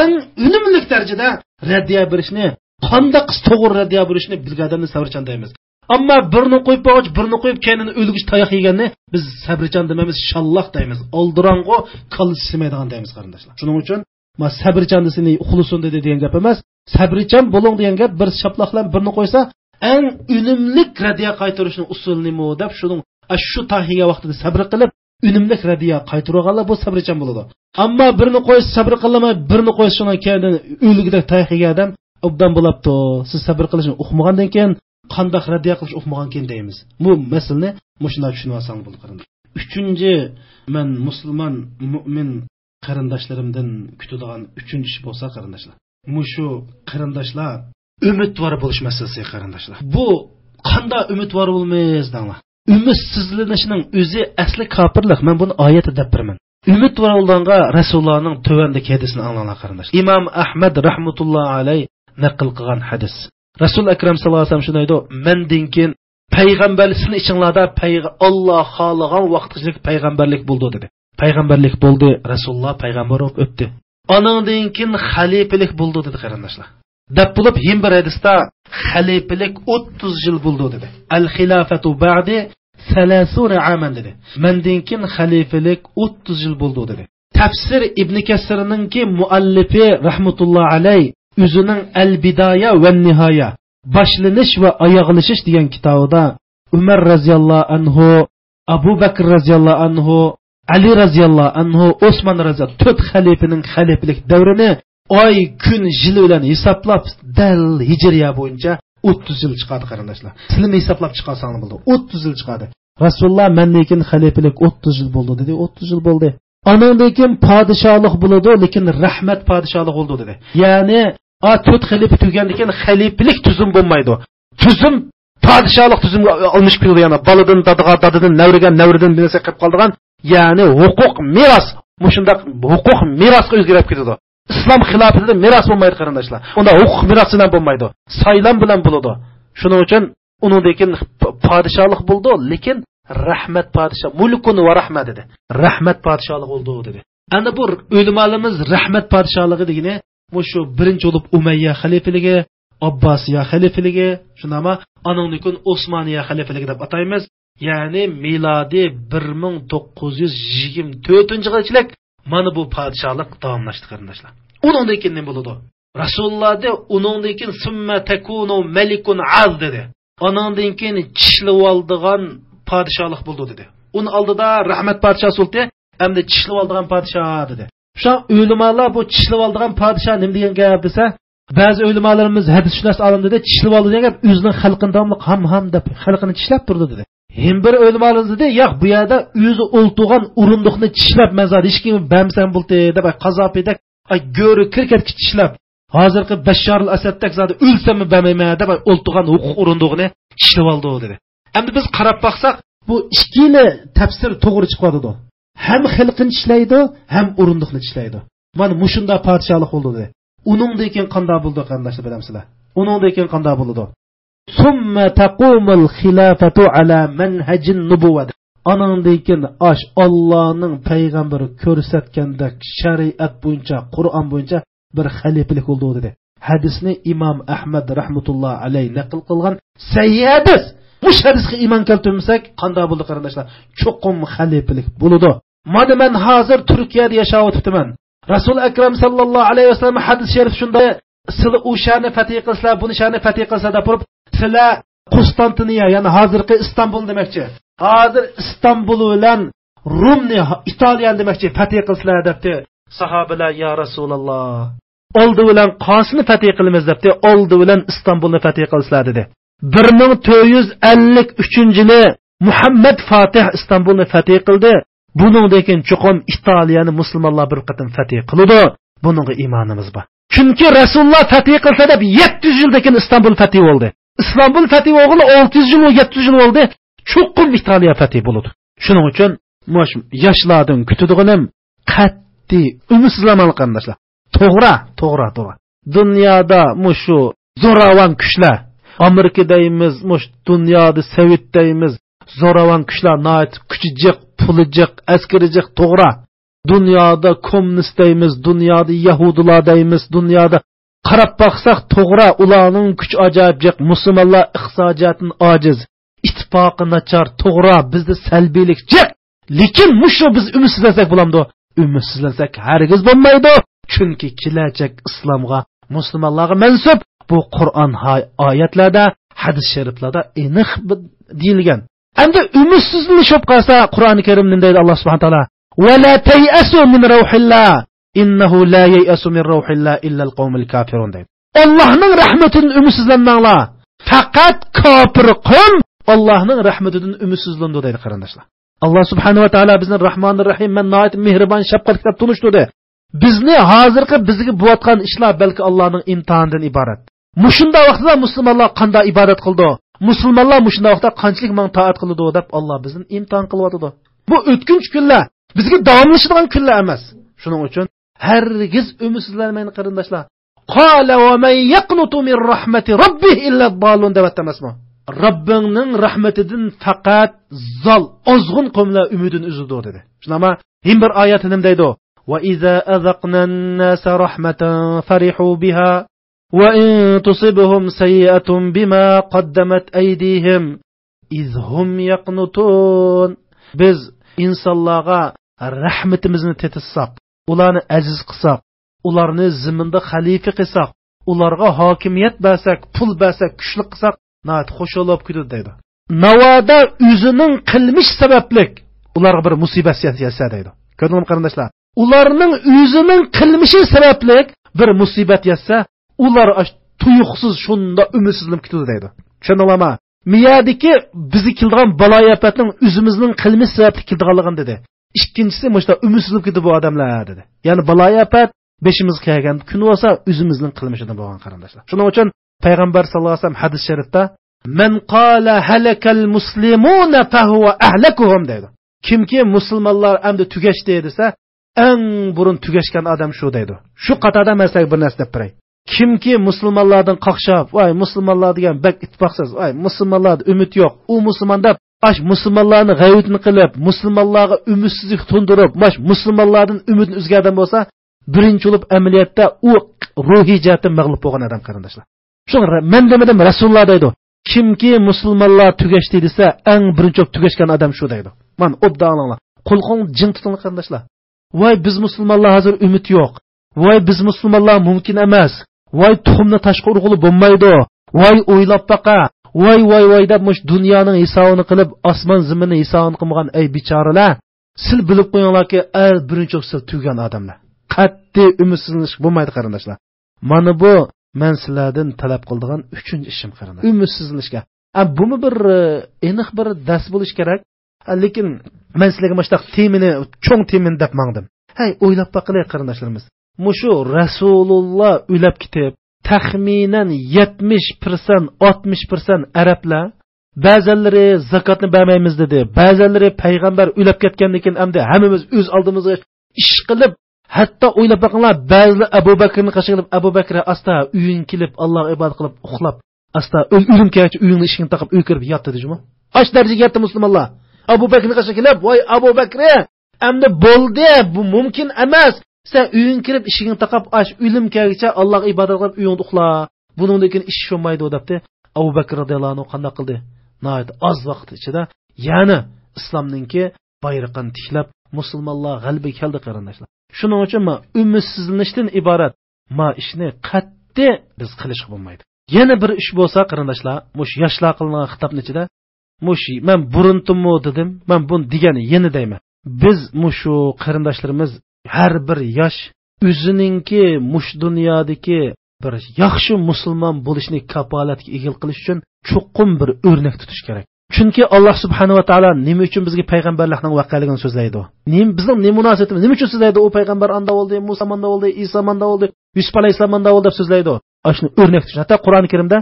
eng unumli darajada radiya berishni, qandoq to'g'ri radiya berishni bilgan odamni sabrchan deymiz. Ammo birini qo'yib bog'ich, birini qo'yib keynini o'lgich tayoq yeganni biz sabrchan demaymiz, shalloq deymiz. Oldirang'u kallasi ishlamaydigan deymiz qarindoshlar. Shuning uchun ma sabrchan desini uxlasin dedi degan gap emas. Sabrchan bo'ling degan gap bir shaplaqlan birini qo'ysa, eng unumli radiya qaytarishning usulini nima deb shuning shu tahiya vaqtida sabr qilib, unumli radiya qaytarganlar bu sabrchan bo'ladi. Ammo birini qo'ysa sabr qilmay, birini qo'ysa shundan keyin o'lgidek tayoq yegan odam obdan bo'labdi. Siz sabr qilishni uqmagandan keyin qandoq radiya qilish uqmagan keyin deymiz. Bu masalani mushunday tushunib olsangiz bo'ladi qarindosh. Uchinchi, man musulmon mo'min qarindoshlarimdan kutadigan uchinchi ish bo'lsa qarindoshlar, mushu qarindoshlar umidvor bo'lish masalasi qarindoshlar. Bu qanday umidvor bo'lamiz danglar? Umidsizlanishning o'zi asli kofirlik. Men buni oyatda deb beraman. Umidvor bo'lganga Rasulullohning tuvandagi hadisini anglanglar qarindoshlar. Imom Ahmad rahmatullohi alayhi naql qilgan hadis. Rasul Akram sallallohu alayhi vasallam shunday deydi: "Mendan keyin payg'ambarlik sizning ichinglarda Alloh xohlagan vaqtgacha payg'ambarlik bo'ldi" dedi. Payg'ambarlik bo'ldi, Rasululloh payg'ambar bo'lib o'tdi. Aningdan keyin xalifalik bo'ldi dedi qarindoshlar. Deb bo'lib, yana bir hadisda xalifalik 30 yil bo'ldi dedi. Al xilofatu ba'di 30 aman dedi. Mendan keyin xalifalik 30 yil bo'ldi dedi. Tafsir Ibn Kasirninki muallifi rahmatullohi alayhi o'zining Al Bidoya va Nihoya, boshlanish va oyoqlashish degan kitobida Umar radhiyallohu anhu, Abu Bakr radhiyallohu anhu, Ali radhiyallohu anhu, Osman radhiyallohu to'rt xalifaning xalifalik davrini oy, kun, yil bilan hisoblab dal hijriya bo'yicha 30 yil chiqadi qarindoshlar. Sizlar hisoblab chiqarsangiz bo'ladi. 30 yil chiqadi. Rasululloh mendan keyin xalifalik 30 yil bo'ldi dedi. 30 yil bo'ldi. Anandan keyin podshohlik bo'ladi, lekin rahmat podshohlik bo'ldi dedi. Ya'ni to'rt xalifa tugandan keyin xalifalik tuzum bo'lmaydi. Tuzum podshohlik tuzumga almashib ketadi, ya'ni boladan dadaga, dadadan navriga, navridan bir narsa qilib qoldigan, ya'ni huquq meros, mushundaq huquq merosga o'zgarib ketadi. Islom xilofatida meros bo'lmaydi qarindoshlar. Unda huquq meros bilan bo'lmaydi, saylam bilan bo'ladi. Shuning uchun undan keyin podshohlik bo'ldi, lekin rahmat podshoh, mulkun va rahmat dedi. Rahmat podshohlik bo'ldi dedi. Ana bu ulamolarimiz rahmat podshohligi degani shu birinchi bo'lib Umayya xalifaligi, Abbosiya xalifaligi, shundami? Anandan keyin Osmoniya xalifaligi deb ataymiz. Ya'ni milodiy 1924-yillik mana bu podshohlik davomlashdi qarindoshlar. Undan keyin nima bo'ladi? Rasululloh de undan keyin summa takunu malikun az dedi. Anandan keyin tishlab oldigan podshohlik bo'ldi dedi. Uni oldida rahmat podshosi bo'ldi, endi tishlab oldigan podshoh dedi. Shu ulamolar bu tishlab oldigan podshoh nima degan gap desa, ba'zi ulamolarimiz hadisshunos olim dedi, tishlab oldi degan gap o'zining xalqini davomli ham ham deb xalqini tishlab turdi dedi. Hem bir ulamolarimiz dedi, yo'q bu yerda o'zi o'ltirgan o'rindiqni tishlab mazar hech kim bamsan bo'ldi deb Qazofiydak ay go'ri kirkatki tishlab, hozirgi Bashar al-Asaddak zodi o'lsammi bermayman deb o'ltirgan huquq o'rindig'ini tishlab oldi dedi. Endi biz qarab boqsak, bu ikkili tafsir to'g'ri chiqadi. Ham xalqini tishlaydi, ham o'rindiqni tishlaydi. Mana mushunda podshohlik bo'ldi dedi. Uningdan keyin qanday bo'ldi qarindoshlar bilamsizlar? Uningdan keyin qanday bo'ldi? Summa taqumul xilofatu ala manhajin nubuwwa. Anandan keyin ash Allohning payg'ambari ko'rsatgandek shariat bo'yicha, Qur'on bo'yicha bir xalifalik bo'ldi dedi. Hadisni Imom Ahmad rahmatullohi alayhi naql qilgan sahih hadis. Bu hadisga iymon keltirmasak qanday bo'ldi qarindoshlar? Cho'qim xalifalik bo'ladi. Mana men hozir Turkiyada yashayotibman. Rasul Akram sallallohu alayhi vasallam hadis sharif shunday, sizlar o'shani fatih qilsizlar, buni shani fatih qilsa deb turib, sizlar Konstantiniya, ya'ni hozirgi Istanbul demakchi. Hozir Istanbul bilan Rumni, Italiyani demakchi, fatih qilsizlar debdi. Sahobalar ya Rasululloh, oldi bilan qosini fatih qilamiz debdi, oldi bilan Istanbulni fatih qilsizlar dedi. 1453-yili Muhammad Fatih Istanbulni fatih qildi. Buningdan keyin cho'qim Italiyani musulmonlar bir qatim fatih qildi. Buningga iymonimiz bor. Chunki Rasululloh fatih qilsa deb 700 yildan keyin Istanbul fatih bo'ldi. Istanbul fatih bo'lgani 600 yil, 700 yil bo'ldi. Cho'qim Italiya fatih bo'ldi. Shuning uchun yoshlardan kutadiganim qat'iy umidsizlanmang qarindoshlar. To'g'ri, to'g'ri, to'g'ri. Dunyoda mushu zo'ravon kuchlar, Amerika deymiz, mush dunyoda Sovet deymiz, zo'ravon kuchlar nihoyat kuchi jiq, puli jiq, askari jiq, to'g'ri. Dunyoda kommunist deymiz, dunyoda yahudilar deymiz, dunyoda qarab boqsaq to'g'ri, ularning kuchi ajoyib jiq, musulmonlar iqtisodiyotdan ojiz, ittifoqi nachar, to'g'ri, bizda salbiylik jiq. Lekin mushu biz umidsizlansak bo'lamdi? Umidsizlansak hargiz bo'lmaydi. Chunki kelajak islomga, musulmonlarga mansub bu Qur'on oyatlarda, hadis shariflarda aniq deyilgan. Endi umidsizlik bo'lib qolsa, Qur'oni Karim nima deydi Alloh subhanahu taolo? Va la tayasu min ruhillah innahu la yayasu min ruhillah illa al-qawmul kafirun deydi. Allohning rahmatidan umidsizlanmanglar. Faqat kofir qavm Allohning rahmatidan umidsizlandi deydi qarindoshlar. Alloh subhanahu va taolo bizni Rahmonir Rahim, man nihoyat mehribon, shafqatli deb tunishtirdi. Bizni hozirgi bizga bo'layotgan ishlar balki Allohning imtihonidan iborat. Mushunda vaqtda musulmonlar qanday ibodat qildi? Musulmonlar mushunda vaqtda qanchalik mang toat qildi deb Alloh bizni imtihon qilyotdi. Bu o'tkinchi kunlar, bizga davomlashadigan kunlar emas. Shuning uchun hargiz umidsizlanmang qarindoshlar. Qala va man yaqnutu min rahmati robbih illa ad-dallun deb emasmi? Rabbingning rahmatidan faqat zol, ozg'un qavmlar umidini uzdi dedi. Shunama him bir oyat nima deydi? Va iza azaqna an-nasa rahmatan farihu biha va in tusibhum sayyi'atun bima qaddamat aydihim izhum yaqnutun. Biz insonlarga rahmatimizni tetizsak, ularni aziz qilsak, ularni ziminda xalifa qilsak, ularga hokimiyat bersak, pul bersak, kuchli qilsak, nat xushal bo'lib ketadi deydi. Navoda o'zining qilmish sabablik ularga bir musibat yetsa deydi. Ko'rdingmi qarindoshlar? Ularning o'zining qilmishi sabablik bir musibat yetsa, ular tuyuqsiz shunda umidsizlanib ketadi deydi. Tushundinglarmi? Miyadiki bizni keladigan baloyafatning o'zimizning qilmish sababli keladiganligini dedi. Ikkinchisi mushta umidsizlanib ketdi bu odamlar dedi. Ya'ni baloyafat beshimizga kelgan kun bo'lsa o'zimizning qilmishidan bo'lgan qarindoshlar. Shuning uchun Payg'ambar sallallohu alayhi vasallam hadis sharifda man qala halakal muslimuna fahuwa ahlakuhum deydi. Kimki musulmonlar endi tugashdi desa, eng burun tugashgan odam shu deydi. Shu qatorda men sizlarga bir narsa deb beray. Kimki musulmonlardan qaqshab, voy musulmonlar degan bak ittifoqsiz, voy musulmonlarda umid yo'q, u musulmon deb ash musulmonlarni g'ayvatini qilib, musulmonlarga umidsizlik to'ndirib, mash musulmonlardan umidini uzgan bo'lsa, birinchi bo'lib amaliyotda u ruhiy jihatdan mag'lub bo'lgan odam qarindoshlar. Shu men demadim, Rasululloh deydi. Kimki musulmonlar tugashdi desa, eng birinchi bo'lib tugashgan odam shu deydi. Mana obda olinglar. Qo'lqong jing tutinglar qarindoshlar. Voy biz musulmonlar hozir umid yo'q. Voy biz musulmonlar mumkin emas. Voy tuxumni toshga urg'uli bo'lmaydi. Voy o'ylab baqa. Voy voy voy deb mush dunyoning hisobini qilib, osmon zaminni hisobini qilmagan ey bechoralar, sil bilib qo'yinglarki, birinchi bo'lib sil tugan odamlar. Qat'iy umidsizlanish bo'lmaydi qarindoshlar. Mana bu men sizlardan talab qildigan uchinchi ishim qarindoshlar. Umidsizlanishga. Bumi bir aniq bir dars bo'lish kerak. Lekin men sizlarga mana shu temini, cho'ng temini deb mangdim. Hay, o'ylab boqaylik qarindoshlarimiz. Mushu Rasululloh o'lab ketib, taxminan 70%, 60% arablar ba'zanlari zakotni bermaymiz dedi, ba'zanlari payg'ambar o'lab ketgandan keyin endi hammamiz o'z oldimizga ish qilib, hatto o'ylab boqinglar, ba'zilar Abu Bakrni qarshi qilib, Abu Bakr asta uying kelib, Allohga ibodat qilib, uxlab, asta o'lim kelgancha uyingni eshigini taqib, uy kirib yotdi dedimi? Ash darajaga yetdi musulmonlar. Abu Bakrni qarshi kelib, voy Abu Bakr, endi bo'ldi, bu mumkin emas. Sen uying kirib eshigini taqab, ash o'lim kelgancha Allohga ibodat qilib uyingda uxla. Buningdan keyin ish bo'lmaydi debdi. Abu Bakr radhiyallohu anhu qanday qildi? Nihoyat oz vaqt ichida yana islomninki bayrog'ini tiklab, musulmonlar g'alaba keldi qarindoshlar. Shuning uchun ma umidsizlanishdan iborat ma ishni qat'iy biz qilish bo'lmaydi. Yana bir ish bo'lsa qarindoshlar, mush yoshlar qilingan xitobning ichida mush men buruntimmi dedim, men buni degani yana deyman. Biz mushu qarindoshlarimiz har bir yosh o'zininki mush dunyodagi bir yaxshi musulmon bo'lishni kafolatga ega qilish uchun chuqur bir o'rnak tutish kerak. Chunki Alloh subhanahu va taolo nima uchun bizga payg'ambarlarning voqealigini so'zlaydi? Nim bizning nima munosabatimiz? Nima uchun so'zlaydi? U payg'ambar anda bo'ldi, Musa manda bo'ldi, Iso manda bo'ldi, Yusuf alayhissalom manda bo'ldi deb so'zlaydi. Ashuni o'rnak tutish. Hatto Qur'oni Karimda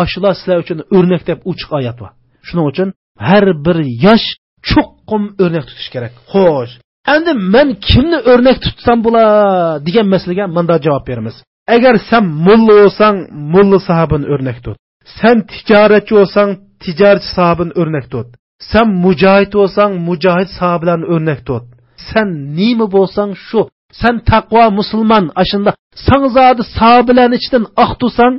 ashula sizlar uchun o'rnak deb ochiq oyat bor. Shuning uchun har bir yosh chuqur o'rnak tutish kerak. Xo'sh, endi men kimni o'rnak tutsam bo'la degan masalaga menda javob beramiz. Agar sen mulla bo'lsang, mulla sahobini o'rnak tut. Sen tijoratchi bo'lsang, tijoratchi sahobini o'rnak tut. Sen mujohid bo'lsang, mujohid sahobalarni o'rnak tut. Sen nima bo'lsang shu. Sen taqvo musulmon, ashunda sangzodi sahobalarni ichidan oq tutsang,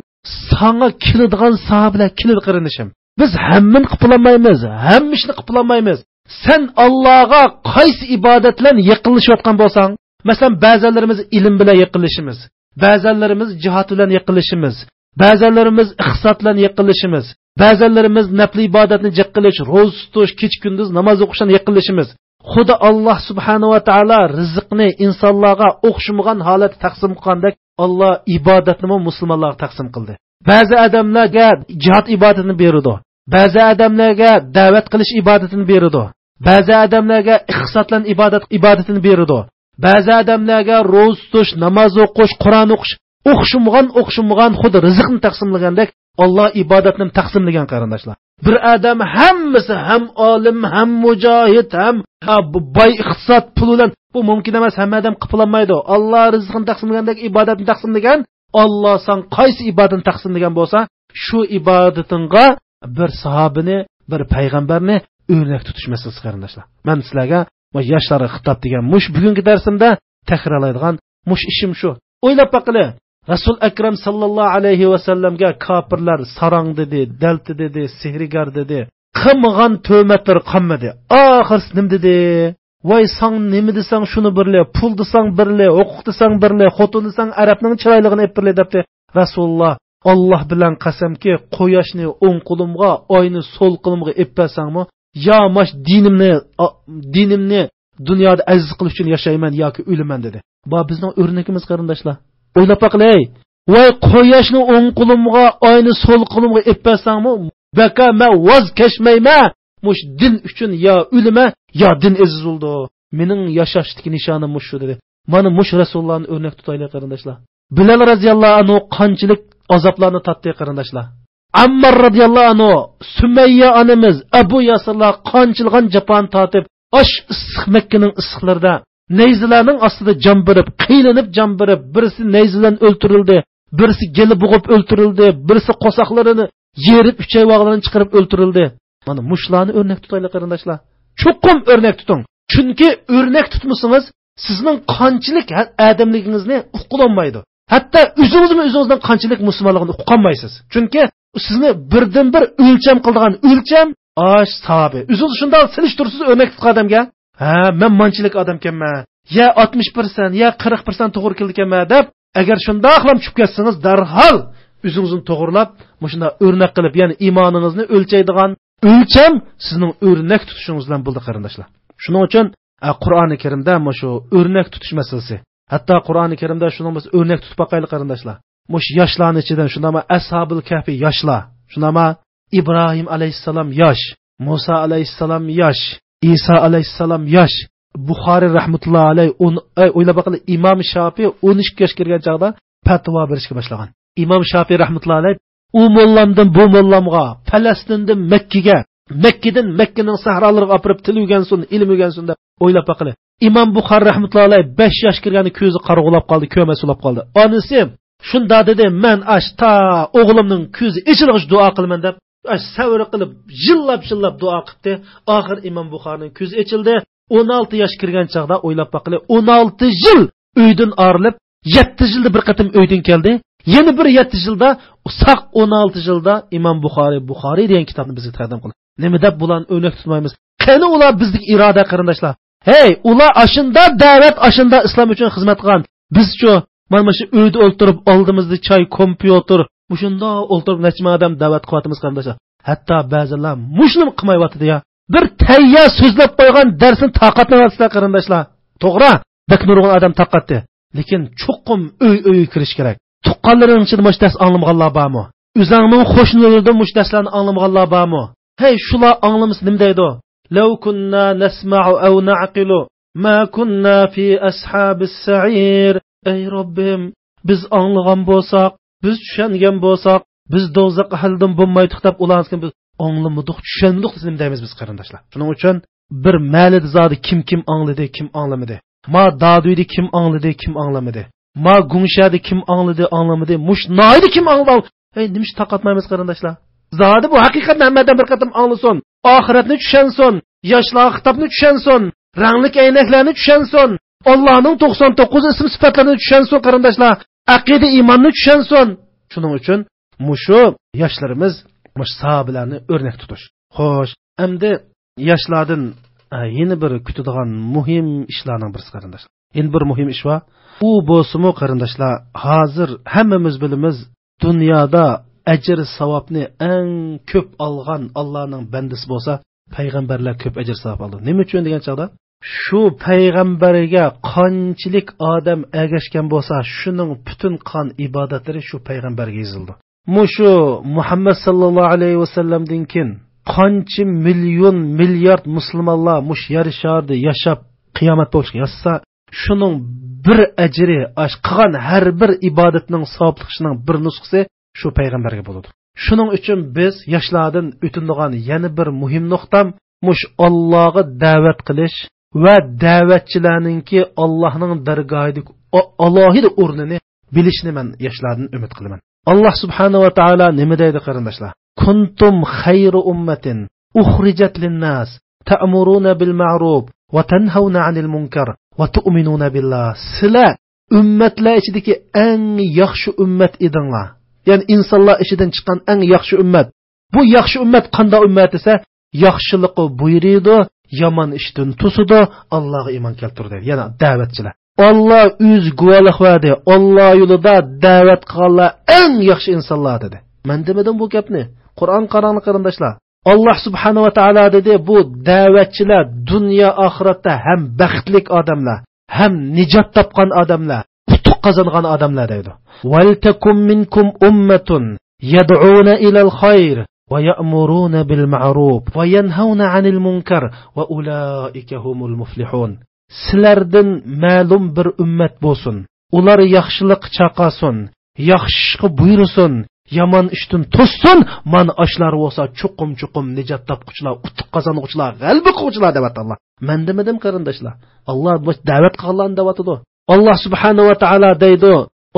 sanga keladigan sahobalar keladi qarinishim. Biz hammani qilib olmaymiz, hamma ishni qilib olmaymiz. Sen Allohga qaysi ibodat bilan yaqinlashayotgan bo'lsang, masalan, ba'zilarimiz ilm bilan yaqinlashimiz, ba'zilarimiz jihad bilan yaqinlashimiz, ba'zilarimiz iqtisod bilan yaqinlashimiz, ba'zilarimiz nafli ibodatni jiq qilish, ro'za tutish, kech kunduz namoz o'qishdan yaqinlashimiz. Xudo Alloh subhanahu va taolo rizqni insonlarga o'xshamagan holatda taqsim qilgandek, Alloh ibodatni musulmonlarga taqsim qildi. Ba'zi odamlarga jihad ibodatini berdi, ba'zi odamlarga da'vat qilish ibodatini berdi, Ba'zi odamlarga iqtisod bilan ibodat ibodatini beradi. Ba'zi odamlarga ro'za tutish, namoz o'qish, Qur'on o'qish o'xshamagan xuddi rizqni taqsimlagandek Alloh ibodatni taqsimlagan qarindoshlar. Bir odam hammasi ham olim, ham mujohid, ham boy iqtisod pul bilan bu mumkin emas, hamma odam qilolmaydi. Alloh rizqini taqsimlagandek ibodatni taqsimlagan. Alloh san qaysi ibodatni taqsimlagan bo'lsa, shu ibodatingga bir sahobini, bir payg'ambarni o'rnak tutish masalasi qarindoshlar. Men sizlarga yoshlarga xitob degan mush bugungi darsimda takrorlaydigan mush ishim shu. O'ylab boqili, Rasul Akram sallallohu alayhi va sallamga kofirlar sarang dedi, dalti dedi, sehrgar dedi, qilmagan tuhmatlar qolmadi. Oxirisi nima dedi? Voy san nima desang shuni birli, pul desang birli, huquq desang birli, xotin desang arabning chiroylig'ini ep birli debdi. Rasululloh Alloh bilan qasamki, quyoshni o'ng qo'limga, oyni so'l qo'limga ep bersangmi, yo mash dinimni dunyoda aziz qilish uchun yashayman yoki o'laman dedi. Bu bizning o'rnagimiz qarindoshlar. O'ylab boqilay. Voy quyoshni o'ng qo'limga, oyni so'l qo'limga ep bersangmi, baka ma voz kechmayman. Mush din uchun yo o'lima, yo din aziz bo'ldi. Mening yashashdagi nishonim mush shu dedi. Mana mush Rasulullohni o'rnak tutaylik qarindoshlar. Bilal radhiyallohu anhu qanchalik azoblarni tatdi qarindoshlar. Ammar radhiyallohu anhu, Sumayya onamiz, Abu Yasirlar qanchilgan jafoni tortib, osh issiq Makkaning issiqlarida nayzalarning ostida jon berib, qiylanib jon berib, birisi nayzadan o'ltirildi, birisi geli bo'g'ib o'ltirildi, birisi qo'saqlarini yerib uchayvoqlarini chiqarib o'ltirildi. Mana mushlarni o'rnak tutaylik qarindoshlar. Chuqur o'rnak tuting. Chunki o'rnak tutmasangiz, sizning qanchalik odamligingizni uqilolmaydi. Hatto o'zingizmi o'zingizning qanchalik musulmonligini uqolmaysiz. Chunki sizni birdan bir o'lcham qiladigan o'lcham ash sahobi. O'zingiz shunday silishtirsiz o'rnak tutgan odamga, ha, men manchilik odam ekanman, ya 60%, ya 40% to'g'ri keldi ekanman deb, agar shundoqlam tushib ketsangiz, darhol o'zingizni to'g'rilab, shunday o'rnak qilib, ya'ni iymoningizni o'lchaydigan o'lcham sizning o'rnak tutishingiz bilan bo'ldi qarindoshlar. Shuning uchun Qur'oni Karimda mana shu o'rnak tutish masalasi. Hatto Qur'oni Karimda shuni biz o'rnak tutib boqaylik qarindoshlar. Mush yoshlarning ichidan shundama Ashabul Kahfi yoshlar, shundama Ibrohim alayhissalom yosh, Musa alayhissalom yosh, Isa alayhissalom yosh, Buxoriy rahmatullohi alayhi o'ylab boqili, Imom Shofiy 12 yosh kirgan chog'da fatvo berishga boshlagan. Imom Shofiy rahmatullohi alayhi u mollamdan bu mollamga, Falastindan Makkaga, Makkadan Makkaning sahrolariga opirib til o'rgansin, ilm o'rgansin deb o'ylab boqili. Imom Buxoriy rahmatullohi alayhi 5 yosh kirganda ko'zi qorong'ulab qoldi, ko'rmay sulab qoldi. Onasi shunda dedi, men ash ta o'g'limning ko'zi ichilg'ich duo qilaman deb ash savr qilib yillab-yillab duo qildi. Oxir Imom Buxoriyning ko'zi ichildi. 16 yosh kirgan chog'da o'ylab boqili, 16 yil uydan ayrilib, 7 yilda bir qatim uydan keldi. Yana bir 7 yilda, saq 16 yilda Imom Buxoriy Buxoriy degan kitobni bizga taqdim qildi. Nima deb bularni o'rnak tutmaymiz? Qani ular bizdagi iroda qarindoshlar? Hey, ular ashunda da'vat, ashunda islom uchun xizmat qilgan. Biz-chu mana shu uyda o'ltirib, oldimizda choy, kompyuter, shunda o'ltirib necha odam da'vat qilyapmiz qarindoshlar. Hatto ba'zilar mushuni qilmayapti ya. Bir tayyor so'zlab qo'ygan darsni toqatlayapsizlar qarindoshlar. To'g'ri, bak nurg'un odam toqatdi. Lekin chuqur uy-uy kirish kerak. Tuqqanlaring ichida mush dars anglamaganlar bormi? O'zingning qo'shnilaringdan mush darslarni anglamaganlar bormi? Hey, shular anglamasa nima deydi? Law kunna nasma'u aw na'qilu ma kunna fi ashabis sa'ir. Ey Robbim, biz anglagan bo'lsak, biz tushungan bo'lsak, biz do'zax ahlidan bo'lmaydik deb ularni biz anglamadik, tushundik nima deymiz biz qarindoshlar. Shuning uchun bir ma'lid zodi kim kim angladi, kim anglamadi. Ma daduydi kim angladi, kim anglamadi. Ma gungshadi kim angladi, anglamadi. Mush noydi kim angladi? Ey, nima ish taqatmaymiz qarindoshlar. Zodi bu haqiqatni hammadan bir qatim anglasin, oxiratni tushunsin, yoshlar xitobni tushunsin, ranglik aynaklarni tushunsin, Allohning 99 ism sifatlarini tushunsin qarindoshlar, aqida iymonni tushunsin. Shuning uchun mushu yoshlarimiz mush sahobalarni o'rnak tutish. Xo'sh, endi yoshlardan yana bir kutadigan muhim ishlarning birisi qarindoshlar. Endi bir muhim ish bor. U bo'lsa-mu qarindoshlar, hozir hammamiz bilamiz, dunyoda ajr savobni eng ko'p olgan Allohning bandasi bo'lsa, payg'ambarlar ko'p ajr savob oldi. Nima uchun degan chog'da, shu payg'ambarga qanchalik odam ergashgan bo'lsa, shuning butun qon ibodatlari shu payg'ambarga yozildi. Mushu Muhammad sallallohu alayhi vasallamdan keyin Qancha million, milliard musulmonlar mush yer sharida yashab qiyomat bo'lishga yozsa, shuning bir ajri, ash qilgan har bir ibodatning savoblishining bir nusxasi shu payg'ambarga bo'ladi. Shuning uchun biz yoshlardan o'tindigan yana bir muhim nuqtam mush Allohga da'vat qilish va da'vatchilarninki Allohning dargohidagi alohida o'rnini bilishni men yoshlardan umid qilaman. Alloh subhanahu va taolo nima deydi qarindoshlar? Kuntum xayru ummatin ukhrijat lin-nas ta'muruna bil ma'ruf va tanhauna 'anil munkar va tu'minuna billah. Sizlar ummatlar ichidagi eng yaxshi ummat edinglar. Ya'ni insonlar ichidan chiqqan eng yaxshi ummat. Bu yaxshi ummat qanday ummat desa, yaxshilikni buyuradi, yomon ishdan to'sadi, Allohga iymon keltirdi. Ya'ni da'vatchilar. Alloh o'z guvohlik berdi. Alloh yo'lida da'vat qilganlar eng yaxshi insonlar dedi. Men demadim bu gapni. Qur'on qaranglar qarindoshlar. Alloh subhanahu va taolo dedi, bu da'vatchilar dunyo oxiratda ham baxtli odamlar, ham nijot topgan odamlar, utuq qozongan odamlar deydi. Val takum minkum ummatun yad'una ilal khayr va ya'muruna bil ma'ruf va yanhauna 'anil munkar va ulaika humul muflihun. Sizlardan ma'lum bir ummat bo'lsin. Ular yaxshilik chaqasin, yaxshi buyursin, yomon ishdan to'ssin. Mana ashlar bo'lsa chuqum-chuqum nijot topquchilar, utuq qozonguchilar, g'alaba qiluvchilar deb Alloh. Men demadim qarindoshlar. Alloh bu da'vat qilganlarni deyotidi. Alloh subhanahu va taolo deydi,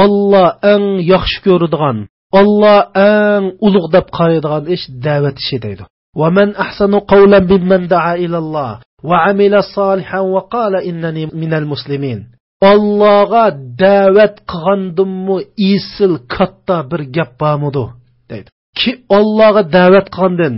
Alloh eng yaxshi ko'radigan, Alloh eng ulug' deb qaraydigan ish da'vat ishi deydi. Va man ahsanu qawlan mimman da'a ila Alloh va amila solihan va qala innani minal muslimin. Allohga da'vat qilgandimmi isil katta bir gap bormidi deydi. Ki Allohga da'vat qilgandan,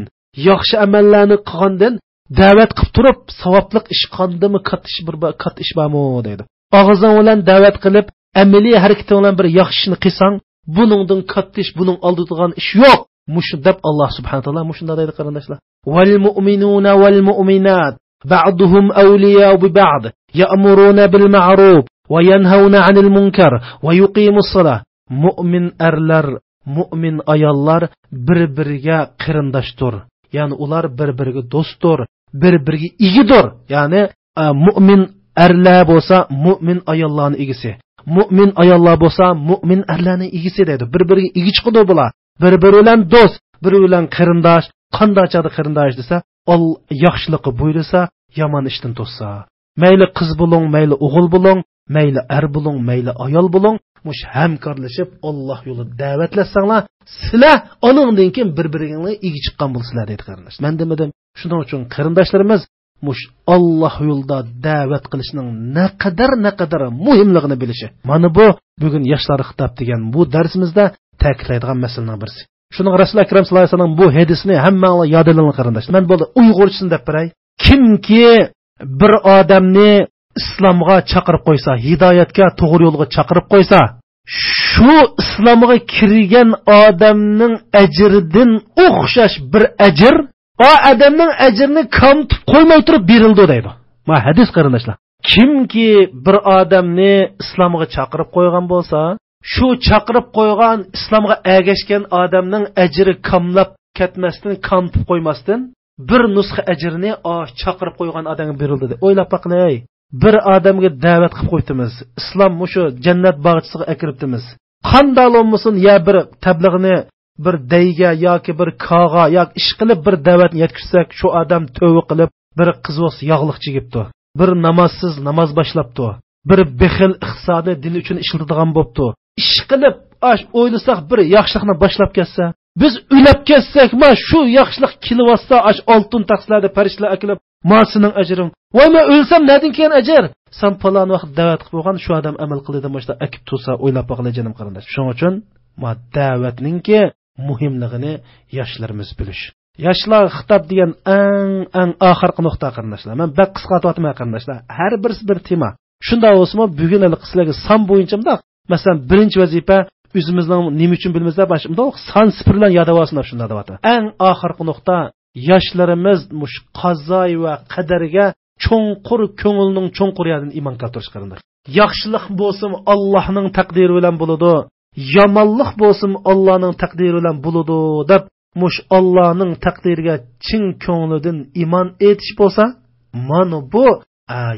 yaxshi amallarni qilgandan, da'vat qilib turib savobli ish qildimi katta ish bir katta ish bormi deydi. Og'zing bilan da'vat qilib, amaliy harakating bilan bir yaxshi ishni qilsang, buningdan katta ish, buning oldida turgan ish yo'q. Mushu deb Alloh subhanahu va taolo mushunda deydi qarindoshlar. Val mu'minuna val mu'minat ba'duhum awliya'u bi ba'd ya'muruna bil ma'ruf va yanhauna 'anil munkar va yuqimus solah. Mu'min erlar, mu'min ayollar bir-biriga qarindoshdir. Ya'ni ular bir-biriga do'stdir, bir-biriga egidir. Ya'ni mu'min erlar bo'lsa mu'min ayollarning egisi, mu'min ayollar bo'lsa mu'min erlarning egisi deydi. Bir-biriga egi chiqadi bular. Bir-biri bilan do'st, biri bilan qarindosh. Qanday chaqda qarindosh desa, ol yaxshilikni buyursa, yomon ishdan to'ssa. Mayli qiz bo'ling, mayli o'g'il bo'ling, mayli er bo'ling, mayli ayol bo'ling, mush hamkorlashib Alloh yo'lida da'vatlasanglar, sizlar oningdan keyin bir-biringlarga egi chiqqan bo'lsizlar deydi qarindosh. Men demadim. Shuning uchun qarindoshlarimiz mush Alloh yo'lida da'vat qilishning naqadar muhimligini bilishi. Mana bu bugun yoshlar xitob degan bu darsimizda ta'kidlaydigan masalaning birisi. Shuning Rasul Akram sallallohu alayhi vasallam bu hadisini hammanglar yodilinglar qarindosh. Men bo'ldi Uyg'urchisini deb beray. Kimki bir odamni islomga chaqirib qo'ysa, hidoyatga, to'g'ri yo'lga chaqirib qo'ysa, shu islomga kirgan odamning ajridan o'xshash bir ajr, o odamning ajrini kamtib qo'ymay turib berildi deydi. Ma hadis qarindoshlar. Kimki bir odamni islomga chaqirib qo'ygan bo'lsa, shu chaqirib qo'ygan islomga ergashgan odamning ajri kamlab ketmasdan, kamtib qo'ymasdan bir nusxa ajrini chaqirib qo'ygan odamga berildi deydi. O'ylab boqlay. Bir odamga da'vat qilib qo'yibmiz. Islom mushu jannat bog'chisiga akiribdimiz. Qanday bo'lmasin, ya bir tablig'ni bir dayga yoki bir kog'a yoki ish qilib bir da'vatni yetkazsak, shu odam tövbe qilib bir qiz bo'lsa yog'liq chegibdi, bir namozsiz namoz boshlabdi, bir bexil iqtisodiy din uchun ishlatadigan bo'pti. Ish qilib ash o'ylasak bir yaxshilikni boshlab ketsa, biz o'lab ketsak, ma shu yaxshilik kelyotsa, ash oltin taxtlarda farishtalar akilib, ma sening ajring. Voy men o'lsam nadan keyin ajr? San falon vaqt da'vat qilib qo'ygan shu odam amal qildi deb akib tursa, o'ylab boqla jonim qarindosh. Shuning uchun ma da'vatningki muhimligini yoshlarimiz bilish. Yoshlar xitob degan eng oxirgi nuqta qarindoshlar. Men bak qisqartyapman qarindoshlar. Har birisi bir tema. Shunday bo'lsa, bugun hali sizlarga son bo'yicha bundoq, masalan, birinchi vazifa o'zimizning nima uchun bilmizda, bosh bundoq son sifir bilan yodab olsin deb shunday deyapti. Eng oxirgi nuqta yoshlarimiz mush qazo va qadarga cho'nqur ko'ngilning cho'nqur yeridan iymon keltirish qarindosh. Yaxshilik bo'lsin Allohning taqdiri bilan bo'ladi, yomonlik bo'lsin Allohning taqdiri bilan bo'ladi deb Mush Allohning taqdiriga chin ko'nglidan iymon etish bo'lsa, mana bu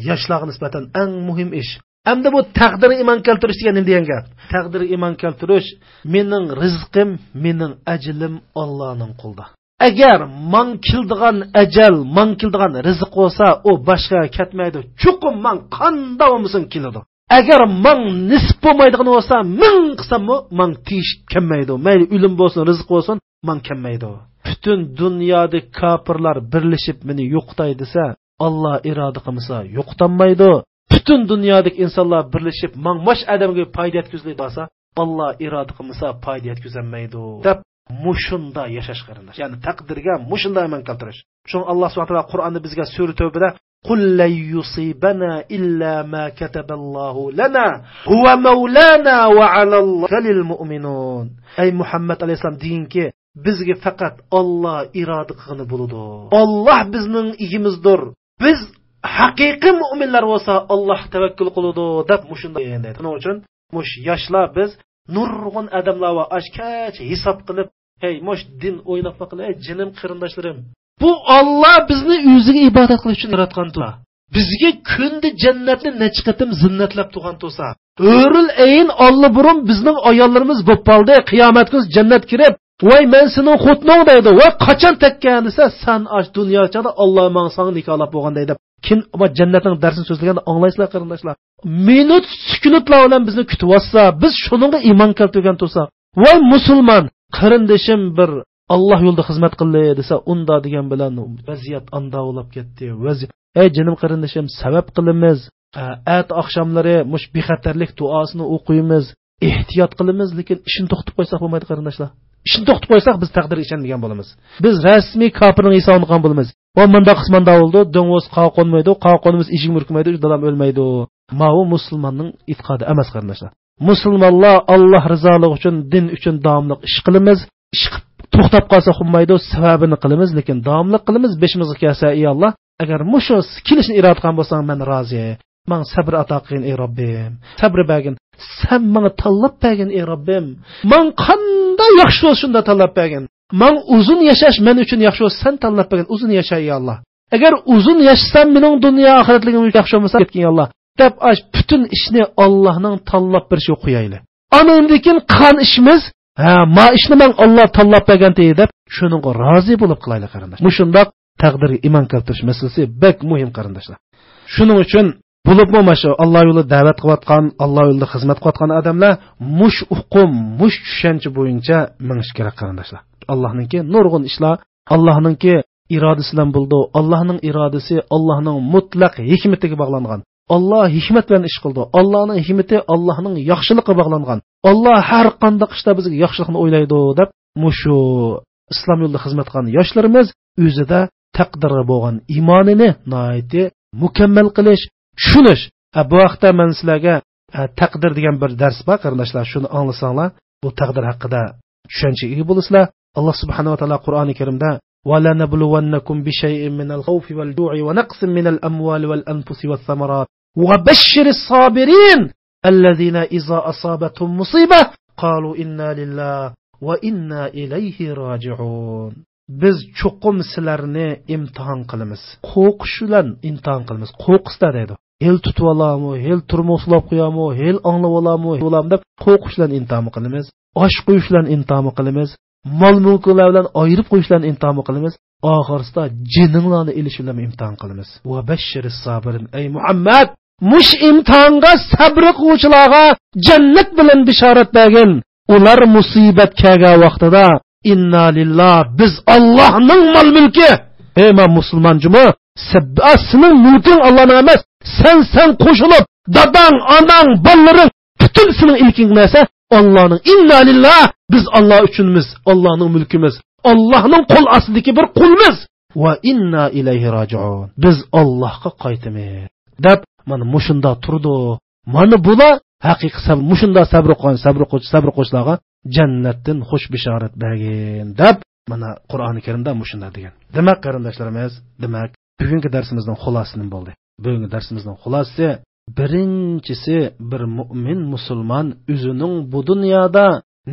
yoshlarga nisbatan eng muhim ish. Endi bu taqdirga iymon keltirish degan nima degan gap? Taqdirga iymon keltirish mening rizqim, mening ajalim Allohning qo'lida. Agar man keldigan ajal, man keldigan rizq bo'lsa, u boshqa ketmaydi. Chuqur man qanday bo'lmasin keladi. Agar man nisb bo'lmaydigan bo'lsa, ming qilsammi man teshib kelmaydi. Mayli o'lim bo'lsin, rizq bo'lsin, man kelmaydi. Butun dunyodagi kofirlar birlashib meni yo'qotay desa, Alloh iroda qilmasa yo'qotanmaydi. Butun dunyodagi insonlar birlashib man mosh odamga foyda yetkazay desa, Alloh iroda qilmasa foyda yetkazolmaydi deb mushunda yashash qarindosh. Ya'ni taqdirga mushunda iymon keltirish. Shuni Alloh subhanahu va taolo Qur'onda bizga sura Tavbada قل لن يصيبنا إلا ما كتب الله لنا هو مولانا وعلى الله للمؤمنون. Ey Muhammad alayhissalom deyinki, bizga faqat Alloh iroda qilgani bo'ladi. Alloh bizning egimizdir. Biz haqiqiy mu'minlar bo'lsa Alloh tavakkul qiladi deb mushunda deydi. Shuning uchun mush yoshlar biz nurg'un odamlar va ashkacha hisob qilib, hey mush din o'ynab baqili, ey jinim qarindoshlarim, bu Alloh bizni o'ziga ibodat qilish uchun yaratgan tursa, bizga kunda jannatni necha qatim zinnatlab turgan tursa, o'ril ayin Alloh burun bizning ayollarimiz bo'lib qoldi, qiyomat kuni jannat kirib, voy men sening xotining deydi, voy qachon tekkan desa, san ash dunyochada Alloh menga sana nikohlab bo'lgan deydi. Kim ama jannatning darsini so'zlaganda anglaysizlar qarindoshlar. Minut sukunatlar bilan bizni kutib olsa, biz shuningga iymon keltirgan tursak, voy musulmon qarindishim bir Alloh yo'lida xizmat qildi desa, unda degan bilan vaziyat anda bo'lib ketdi. Ey jinim qarindishim, sabab qilamiz. At oqshomlari mush bexatarlik duosini o'qiymiz, ehtiyot qilamiz, lekin ishni to'xtatib qo'ysak bo'lmaydi qarindoshlar. Ishni to'xtatib qo'ysak biz taqdirga ishonmagan bo'lamiz. Biz rasmiy kofirning hisobini qilgan bo'lamiz. Va munda qismanda bo'ldi, do'ng'iz qoqonmaydi, qoqonimiz eshik murkmaydi, dalam o'lmaydi. Ma u musulmonning e'tiqodi emas qarindoshlar. Musulmonlar Alloh rizoligi uchun, din uchun davomli ish qilamiz. Ish qilib to'xtab qolsa xunmaydi, sababini qilamiz, lekin davomli qilamiz. Beshimizga kelsa, ey Alloh, agar mushu kelishni iroda qilgan bo'lsang, men rozi. Menga sabr ato qilgin ey Robbim. Sabr bergin. Sen menga tanlab bergin ey Robbim. Men qanday yaxshi bo'lsa shunda tanlab bergin. Men uzun yashash men uchun yaxshi bo'lsa, sen tanlab bergin, uzun yasha ey Alloh. Agar uzun yashasam mening dunyo oxiratligim yaxshi bo'lmasa, ketgin ey Alloh. Deb ash butun ishni Allohning tanlab berishiga qo'yaylik. Andan keyin qilgan ishimiz, ha, ma ishni men Alloh tanlab bergan deb shuningga rozi bo'lib qilaylik qarindosh. Mushundoq taqdirga iymon keltirish masalasi bek muhim qarindoshlar. Shuning uchun bo'libmi mana shu Alloh yo'lida da'vat qilayotgan, Alloh yo'lida xizmat qilayotgan odamlar mush uqum, mush tushuncha bo'yicha mingish kerak qarindoshlar. Allohningki nurg'un ishlar, Allohningki irodasi bilan bo'ldi. Allohning irodasi Allohning mutlaq hikmatiga bog'langan. Alloh hikmat bilan ish qildi. Allohning hikmati Allohning yaxshiligiga bog'langan. Alloh har qanday ishda bizga yaxshilikni o'ylaydi deb mushu islom yo'lida xizmat qilgan yoshlarimiz o'zida taqdirga bo'lgan iymonini nihoyatda mukammal qilish, tushunish. Bu vaqtda men sizlarga taqdir degan bir dars bor qarindoshlar, shuni anglasanglar, bu taqdir haqida tushunchaga ega bo'lasizlar. Alloh subhanahu va taolo Qur'oni Karimda وَلَنَبْلُوَنَّكُمْ بِشَيْءٍ مِنَ الْخَوْفِ وَالْجُوعِ وَنَقْصٍ مِنَ الْأَمْوَالِ وَالْأَنْفُسِ وَالثَّمَرَاتِ وَبَشِّرِ الصَّابِرِينَ الَّذِينَ إِذَا أَصَابَتْهُمْ مُصِيبَةٌ قَالُوا إِنَّا لِلَّهِ وَإِنَّا إِلَيْهِ رَاجِعُونَ. Biz cho'qim sizlarni imtihon qilamiz. Qo'rqish bilan imtihon qilamiz. Qo'rqisda deydi. Hel tutib olami, hel turma uxlab qo'yami, hel anglab olami, bo'lam deb qo'rqish bilan imtihon qilamiz. Osh qo'yish bilan imtihon qilamiz. Mol mulklar bilan ayirib qo'yish bilan imtihon qilamiz. Oxirsida jininglarni ilish bilan imtihon qilamiz. Va bashshiris sabirin, ey Muhammad, mush imtihonga sabr qiluvchilarga jannat bilan bishorat bergin. Ular musibat kelgan vaqtida inna lillah, biz Allohning mol mulki. Ey men musulmon juma, sening mulking Allohning emas, sen qo'shilib, dadang, onang, bolalaring butun sening ilking narsa Allohning. Inna lillah, biz Alloh uchunmiz, Allohning mulkimiz, Allohning qo'l ostidagi bir qulmiz. Va inna ilayhi rojiun, biz Allohga qaytamiz deb mana mushunda turdi. Mana bular haqiqiy sabr, mushunda sabr qilgan, sabr qiluvchilarga jannatdan xush bishorat bergin deb mana Qur'oni Karimda mushunda degan. Demak qarindoshlarimiz, demak bugungi darsimizning xulosasi nima bo'ldi? Bugungi darsimizning xulosasi, birinchisi, bir mo'min musulmon o'zining bu dunyoda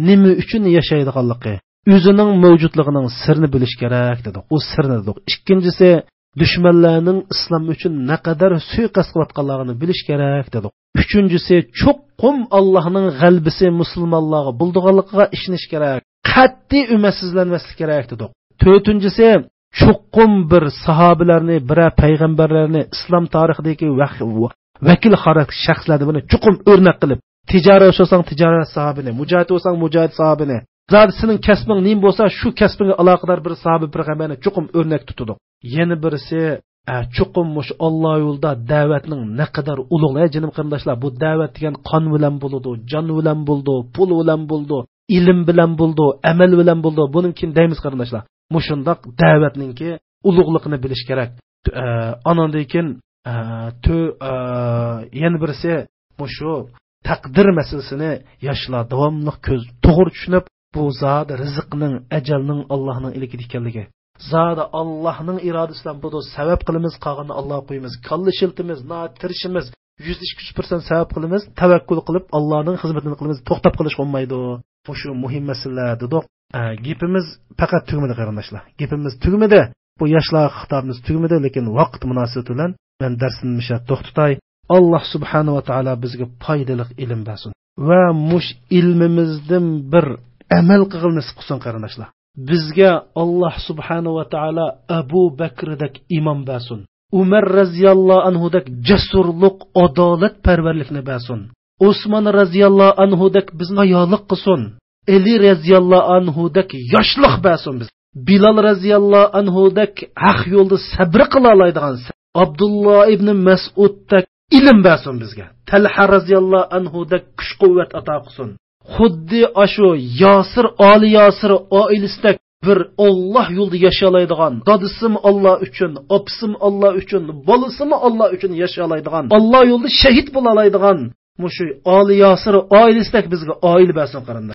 nima uchun yashaydiganligi, O'zining mavjudligining sirini bilish kerak dedik. U sirni dedik. Ikkinchisi, dushmanlarning islom uchun naqadar suiqasd qilayotganligini bilish kerak dedik. Uchinchisi, cho'qim Allohning g'albisi musulmonlarga bo'ldiganligiga ishonish kerak. Qat'iy umidsizlanmaslik kerak dedik. To'rtinchisi, cho'qim bir sahobalarni, biror payg'ambarlarni islom tarixidagi vakil xarakter shaxslarni buni chuqur o'rnak qilib, tijorat bo'lsang tijorat sahobini, mujohid bo'lsang mujohid sahobini, zot sening kasbing nim bo'lsa shu kasbingga aloqador bir sahoba payg'ambarni chuqur o'rnak tutdik. Yana birisi, chuqur mush Alloh yo'lida da'vatning naqadar ulug', jinim qarindoshlar, bu da'vat degan qon bilan bo'ladi, jon bilan bo'ldi, pul bilan bo'ldi, ilm bilan bo'ldi, amal bilan bo'ldi. Buning keyin deymiz qarindoshlar, mushundoq da'vatningki ulug'ligini bilish kerak. Anandan keyin yana birisi mushu taqdir masalasini yoshlar davomli ko'z to'g'ri tushunib, bu zodi rizqning, ajalning Allohning ilikida ekanligi, zodi Allohning irodasi bilan bu sabab qilamiz, qolganini Alloh qo'yamiz, kalla shiltimiz, na tirishimiz 102% sabab qilamiz, tavakkul qilib Allohning xizmatini qilamiz, to'xtab qolish bo'lmaydi. Shu muhim masalalar dedik. Gapimiz faqat tugmadi qarindoshlar, gapimiz tugmadi, bu yoshlar xitobimiz tugmadi, lekin vaqt munosabati bilan men darsni misha to'xtatay. Alloh subhanahu va taolo bizga foydali ilm bersin va mush ilmimizdan bir amal qilg'il nasib qilsin qarindoshlar. Bizga Alloh subhanahu va taolo Abu Bakrdek imom bersin, Umar raziyallohu anhudek jasurluq, adolatparvarlikni bersin, Osmon raziyallohu anhudek bizni hayoliq qilsin, Ali raziyallohu anhudek yoshliq bersin biz, Bilal raziyallohu anhudek haq yo'lda sabr qila oladigan Abdulloh ibn Mas'uddek ilm bersin bizga, Talha raziyallohu anhudek kuch quvvat ato qilsin, xuddi ashu Yosir oli Yosir oilasidek bir Alloh yo'lida yashalaydigan, dadasim Alloh uchun, opisim Alloh uchun, bolasimi Alloh uchun yashalaydigan, Alloh yo'lida shahid bo'la oladigan mushu oli Yosir oilasidek bizga oila bersin qarindosh.